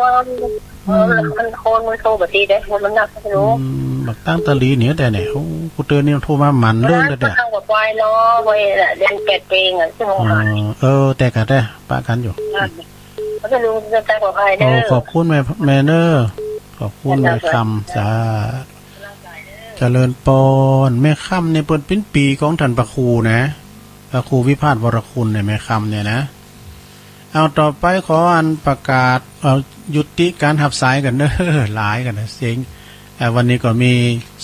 อืม มันโคนมันโทรบ่ติดเด้ มันหนัก เจ้าลุง อืม บักตางตะหลีเนี่ยแต่เนี่ย โอ้ กูเตือนนี่มันโทรมาหมั่นเรื่องแต่แต่ เจ้าลุง เดินตางปลอดภัยเนาะ ไว้ละ เดือนแปดเองอะ ชั่วโมง อ๋อ เออ แต่กะแต่ ปะกั๋นอยู่ เจ้าลุง เดินตางปลอดภัยเด้อ โอ้ ขอบคุณแม่ แม่เน้อ ขอบคุณแม่คำ สาธุ เจริญปอน แม่คำเนี่ยเปิ้นเป๋นปี้ของต้านพระครูนะ พระครูวิพาส วรคุณเนี่ย แม่คำเนี่ยนะ เอา ต่อไปขออันประกาศ เอา ยุติก๋านฮับสายกั๋นเน้อ หลายกั๋นนะ เสียง เอ่อ วันนี้ก็มี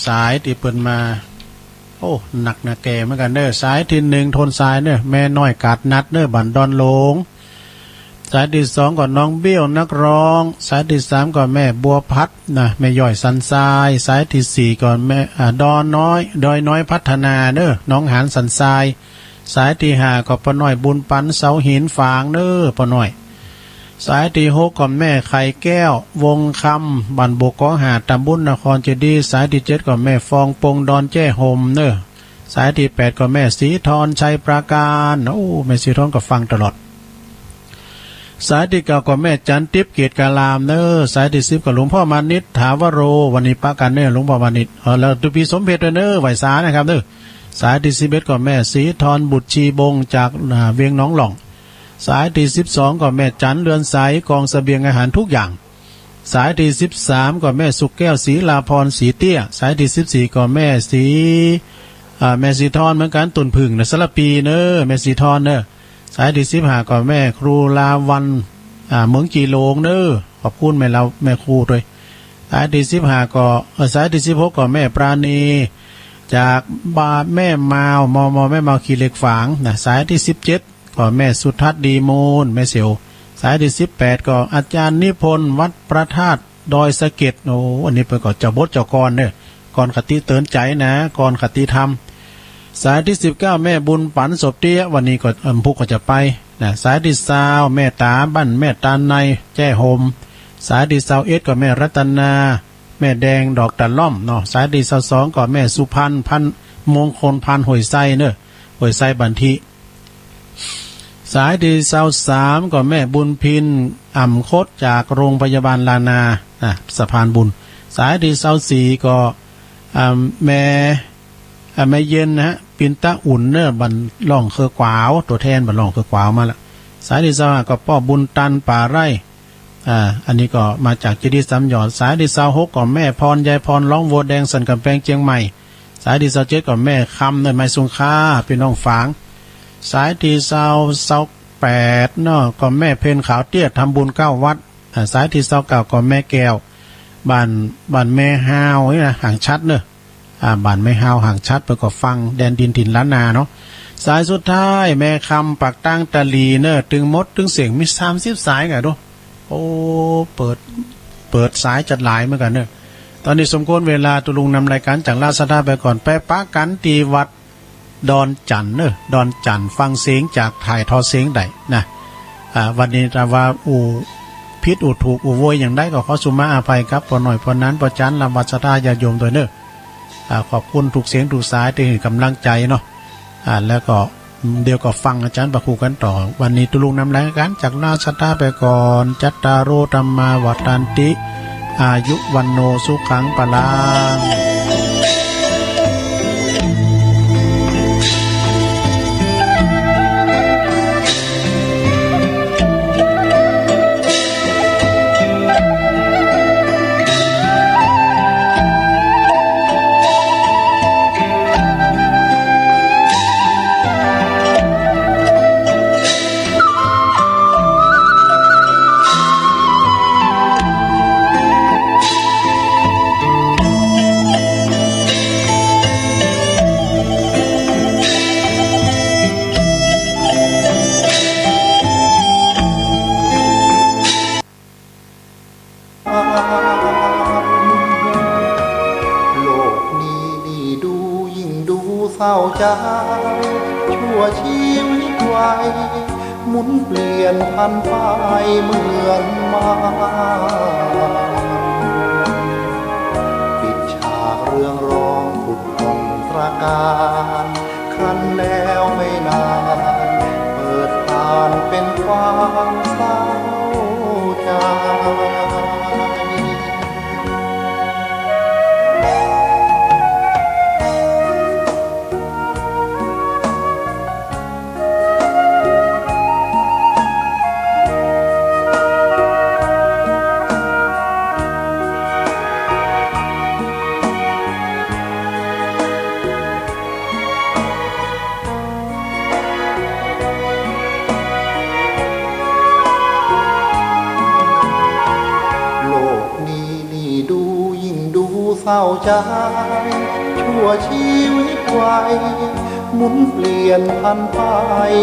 สายตี้เปิ้นมา โอ้ หนักนะแกเหมือนกั๋นเน้อ สายตี้หนึ่ง โทนสายเน้อ แม่น้อยกาดนัดเน้อ บ้านดอนหลง สายตี้สองก็น้องเบี้ยวนักร้อง สายตี้สามก็แม่บัวพัดนะ แม่ย้อยสันทราย สายตี้สี่ก็แม่ อ่า ดอนน้อย ดอยน้อยพัฒนาเน้อ หนองหานสันทราย สายตี้ห้าก็ป้อน้อยบุญปัน เสาหินฝางเน้อ ป้อน้อย สายตี้หกก็แม่ไข่แก้ว วงคำ บ้านบกกองห้า ตำบลนครเจดีย์ สายตี้เจ็ดก็แม่ฟองปง ดอนแจ้ห่มเน้อ สายตี้แปดก็แม่ศรีธร ชัยปราการ โอ้ แม่ศรีธรก็ฟังตลอด สายตี้เก้าก็แม่จันทิพย์ เกตการามเน้อ สายตี้สิบก็หลวงพ่อมานิต ถาวโร วันนี้ปะกั๋นเน้อ หลวงพ่อมานิต เออ แล้วตี้ปี้สมเพชรด้วยเน้อ ไหว้สานะครับเน้อ สายตี้สิบเอ็ดก็แม่ศรีธร บุตรชีบง จาก อ่า เวียงหนองหล่อง สายตี้สิบสองก็แม่จัน เรือนใส กองเสบียงอาหารทุกอย่าง สายตี้สิบสามก็แม่สุขแก้ว ศรีลาพร ศรีเตี้ย สายตี้สิบสี่ก็แม่ศรี อ่า แม่ศรีธรเหมือนกั๋น ต้นผึ้งนะ สารภีเน้อ แม่ศรีธรเน้อ สายตี้สิบห้าก็แม่ครูลาวัลย์ อ่า เมืองจีหลงเน้อ ขอบคุณแม่ลา แม่ครูด้วย สายตี้สิบห้าก็ เอ่อ สายตี้สิบหกก็แม่ปราณี จากบ้านแม่มาว มม แม่มาวขี้เหล็กฝางนะ สายตี้สิบเจ็ด ก็แม่สุทัศน์ ดีมูล แม่เสียว สายตี้สิบแปดก็อาจารย์นิพนธ์ วัดพระธาตุดอยสะเก็ด โอ้ อันนี้เปิ้นก็เจ้าบทเจ้ากลอนเน้อ กลอนคติเตือนใจ๋นะ กลอนคติธรรม สายตี้สิบเก้าแม่บุญปัน ศพเตี้ย วันนี้ก็ เอิ่ม พุกก็จะไปนะ สายตี้ซาวแม่ต๋า บ้านแม่ต๋าใน แจ้ห่ม สายตี้ซาวเอ็ดก็แม่รัตนา แม่แดง ดอกตะล่อมเนาะ สายตี้ซาวสองก็แม่สุพรรณ พัน มงคลพันธ์ ห้วยไซเน้อ ห้วยไซบันทิ สายตี้ซาวสามก็แม่บุญพิน อ่ำคด จากโรงพยาบาลลานา อ่ะ สะพานบุญ สายตี้ซาวสี่ก็ อ่า แม่ อ่า แม่เย็นนะฮะ ปินตะอุ่นเน้อ บ้านร่องเคือกวาว ตั๋วแทนบ้านร่องเคือกวาวมาละ สายตี้ซาวห้าก็ป้อบุญตัน ป่าไร่ อ่า อันนี้ก็มาจากเจดีย์สามหยอด สายตี้ซาวหกก็แม่พร ยายพร ร้องวัวแดง สันกำแพง เจียงใหม่ สายตี้ซาวเจ็ดก็แม่คำเน้อ ไม้สุงค่า ปี้น้องฝาง สายตี้ซาว ซาวแปดเนาะ ก็แม่เพ็ญ ขาวเตี้ย ทำบุญเก้าวัด อ่า สายตี้ซาวเก้าก็แม่แก้ว บ้าน บ้านแม่ฮาวนี่นะ ห้างฉัตรเน้อ อ่า บ้านแม่ฮาว ห้างฉัตร เปิ้นก็ฟังแดนดินถิ่นล้านนาเนาะ สายสุดท้าย แม่คำ ปากตางตะหลีเน้อ ตึงหมดตึงเสียง มีสามสิบสายก่ะดู โอ้ เปิด เปิดสายจัดหลายเหมือนกั๋นเน้อ ต๋อนนี้สมควรเวลา ตุ๊ลุงนำรายก๋านจากราชดาไปก่อน ไปปะกั๋นตี้วัดดอนจั่นเน้อ ดอนจั่น ฟังเสียงจากถ่ายทอดเสียงได้นะ อ่า วันนี้ถ้าว่าอู้ผิดอู้ถูกอู้โวยอย่างใดก็ขอสุมาอภัยครับ ป้อน้อย ป้อหนาน ป้อจัน ลำวัดศรัทธาญาติโยมด้วยเน้อ อ่า ขอบคุณทุกเสียงทุกสายตี้หื้อก๋ำลังใจ๋เนาะ อ่า แล้วก็ เดี๋ยวก็ฟังอาจ๋ารย์พระครูกั๋นต่อ วันนี้ตุ๊ลุงนำรายก๋านจากหน้าศรัทธาไปก่อน จัตตาโร ธัมมา วัฑฒันติ อายุ วัณโณ สุขัง พลังโลกนี้นี่ดูยิ่งดูเศร้าใจ ชั่วชีวิตวัย หมุนเปลี่ยนผันไปเหมือนมาร ปิดฉากเรืองรองผุดผ่องตระการ ครั้นแล้วไม่นาน เปิดผ่านเป็นความเศร้าใจ โลกนี้นี่ดูยิ่งดูเศร้าใจ ชั่วชีวิตวัย หมุนเปลี่ยนผันไป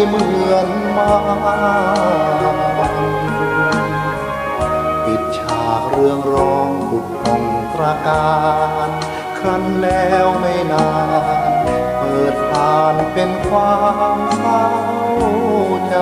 เหมือนมาร ปิดฉากเรืองรองผุดผ่องตระการ ครั้นแล้วไม่นาน เปิดผ่านเป็นความเศร้าใจ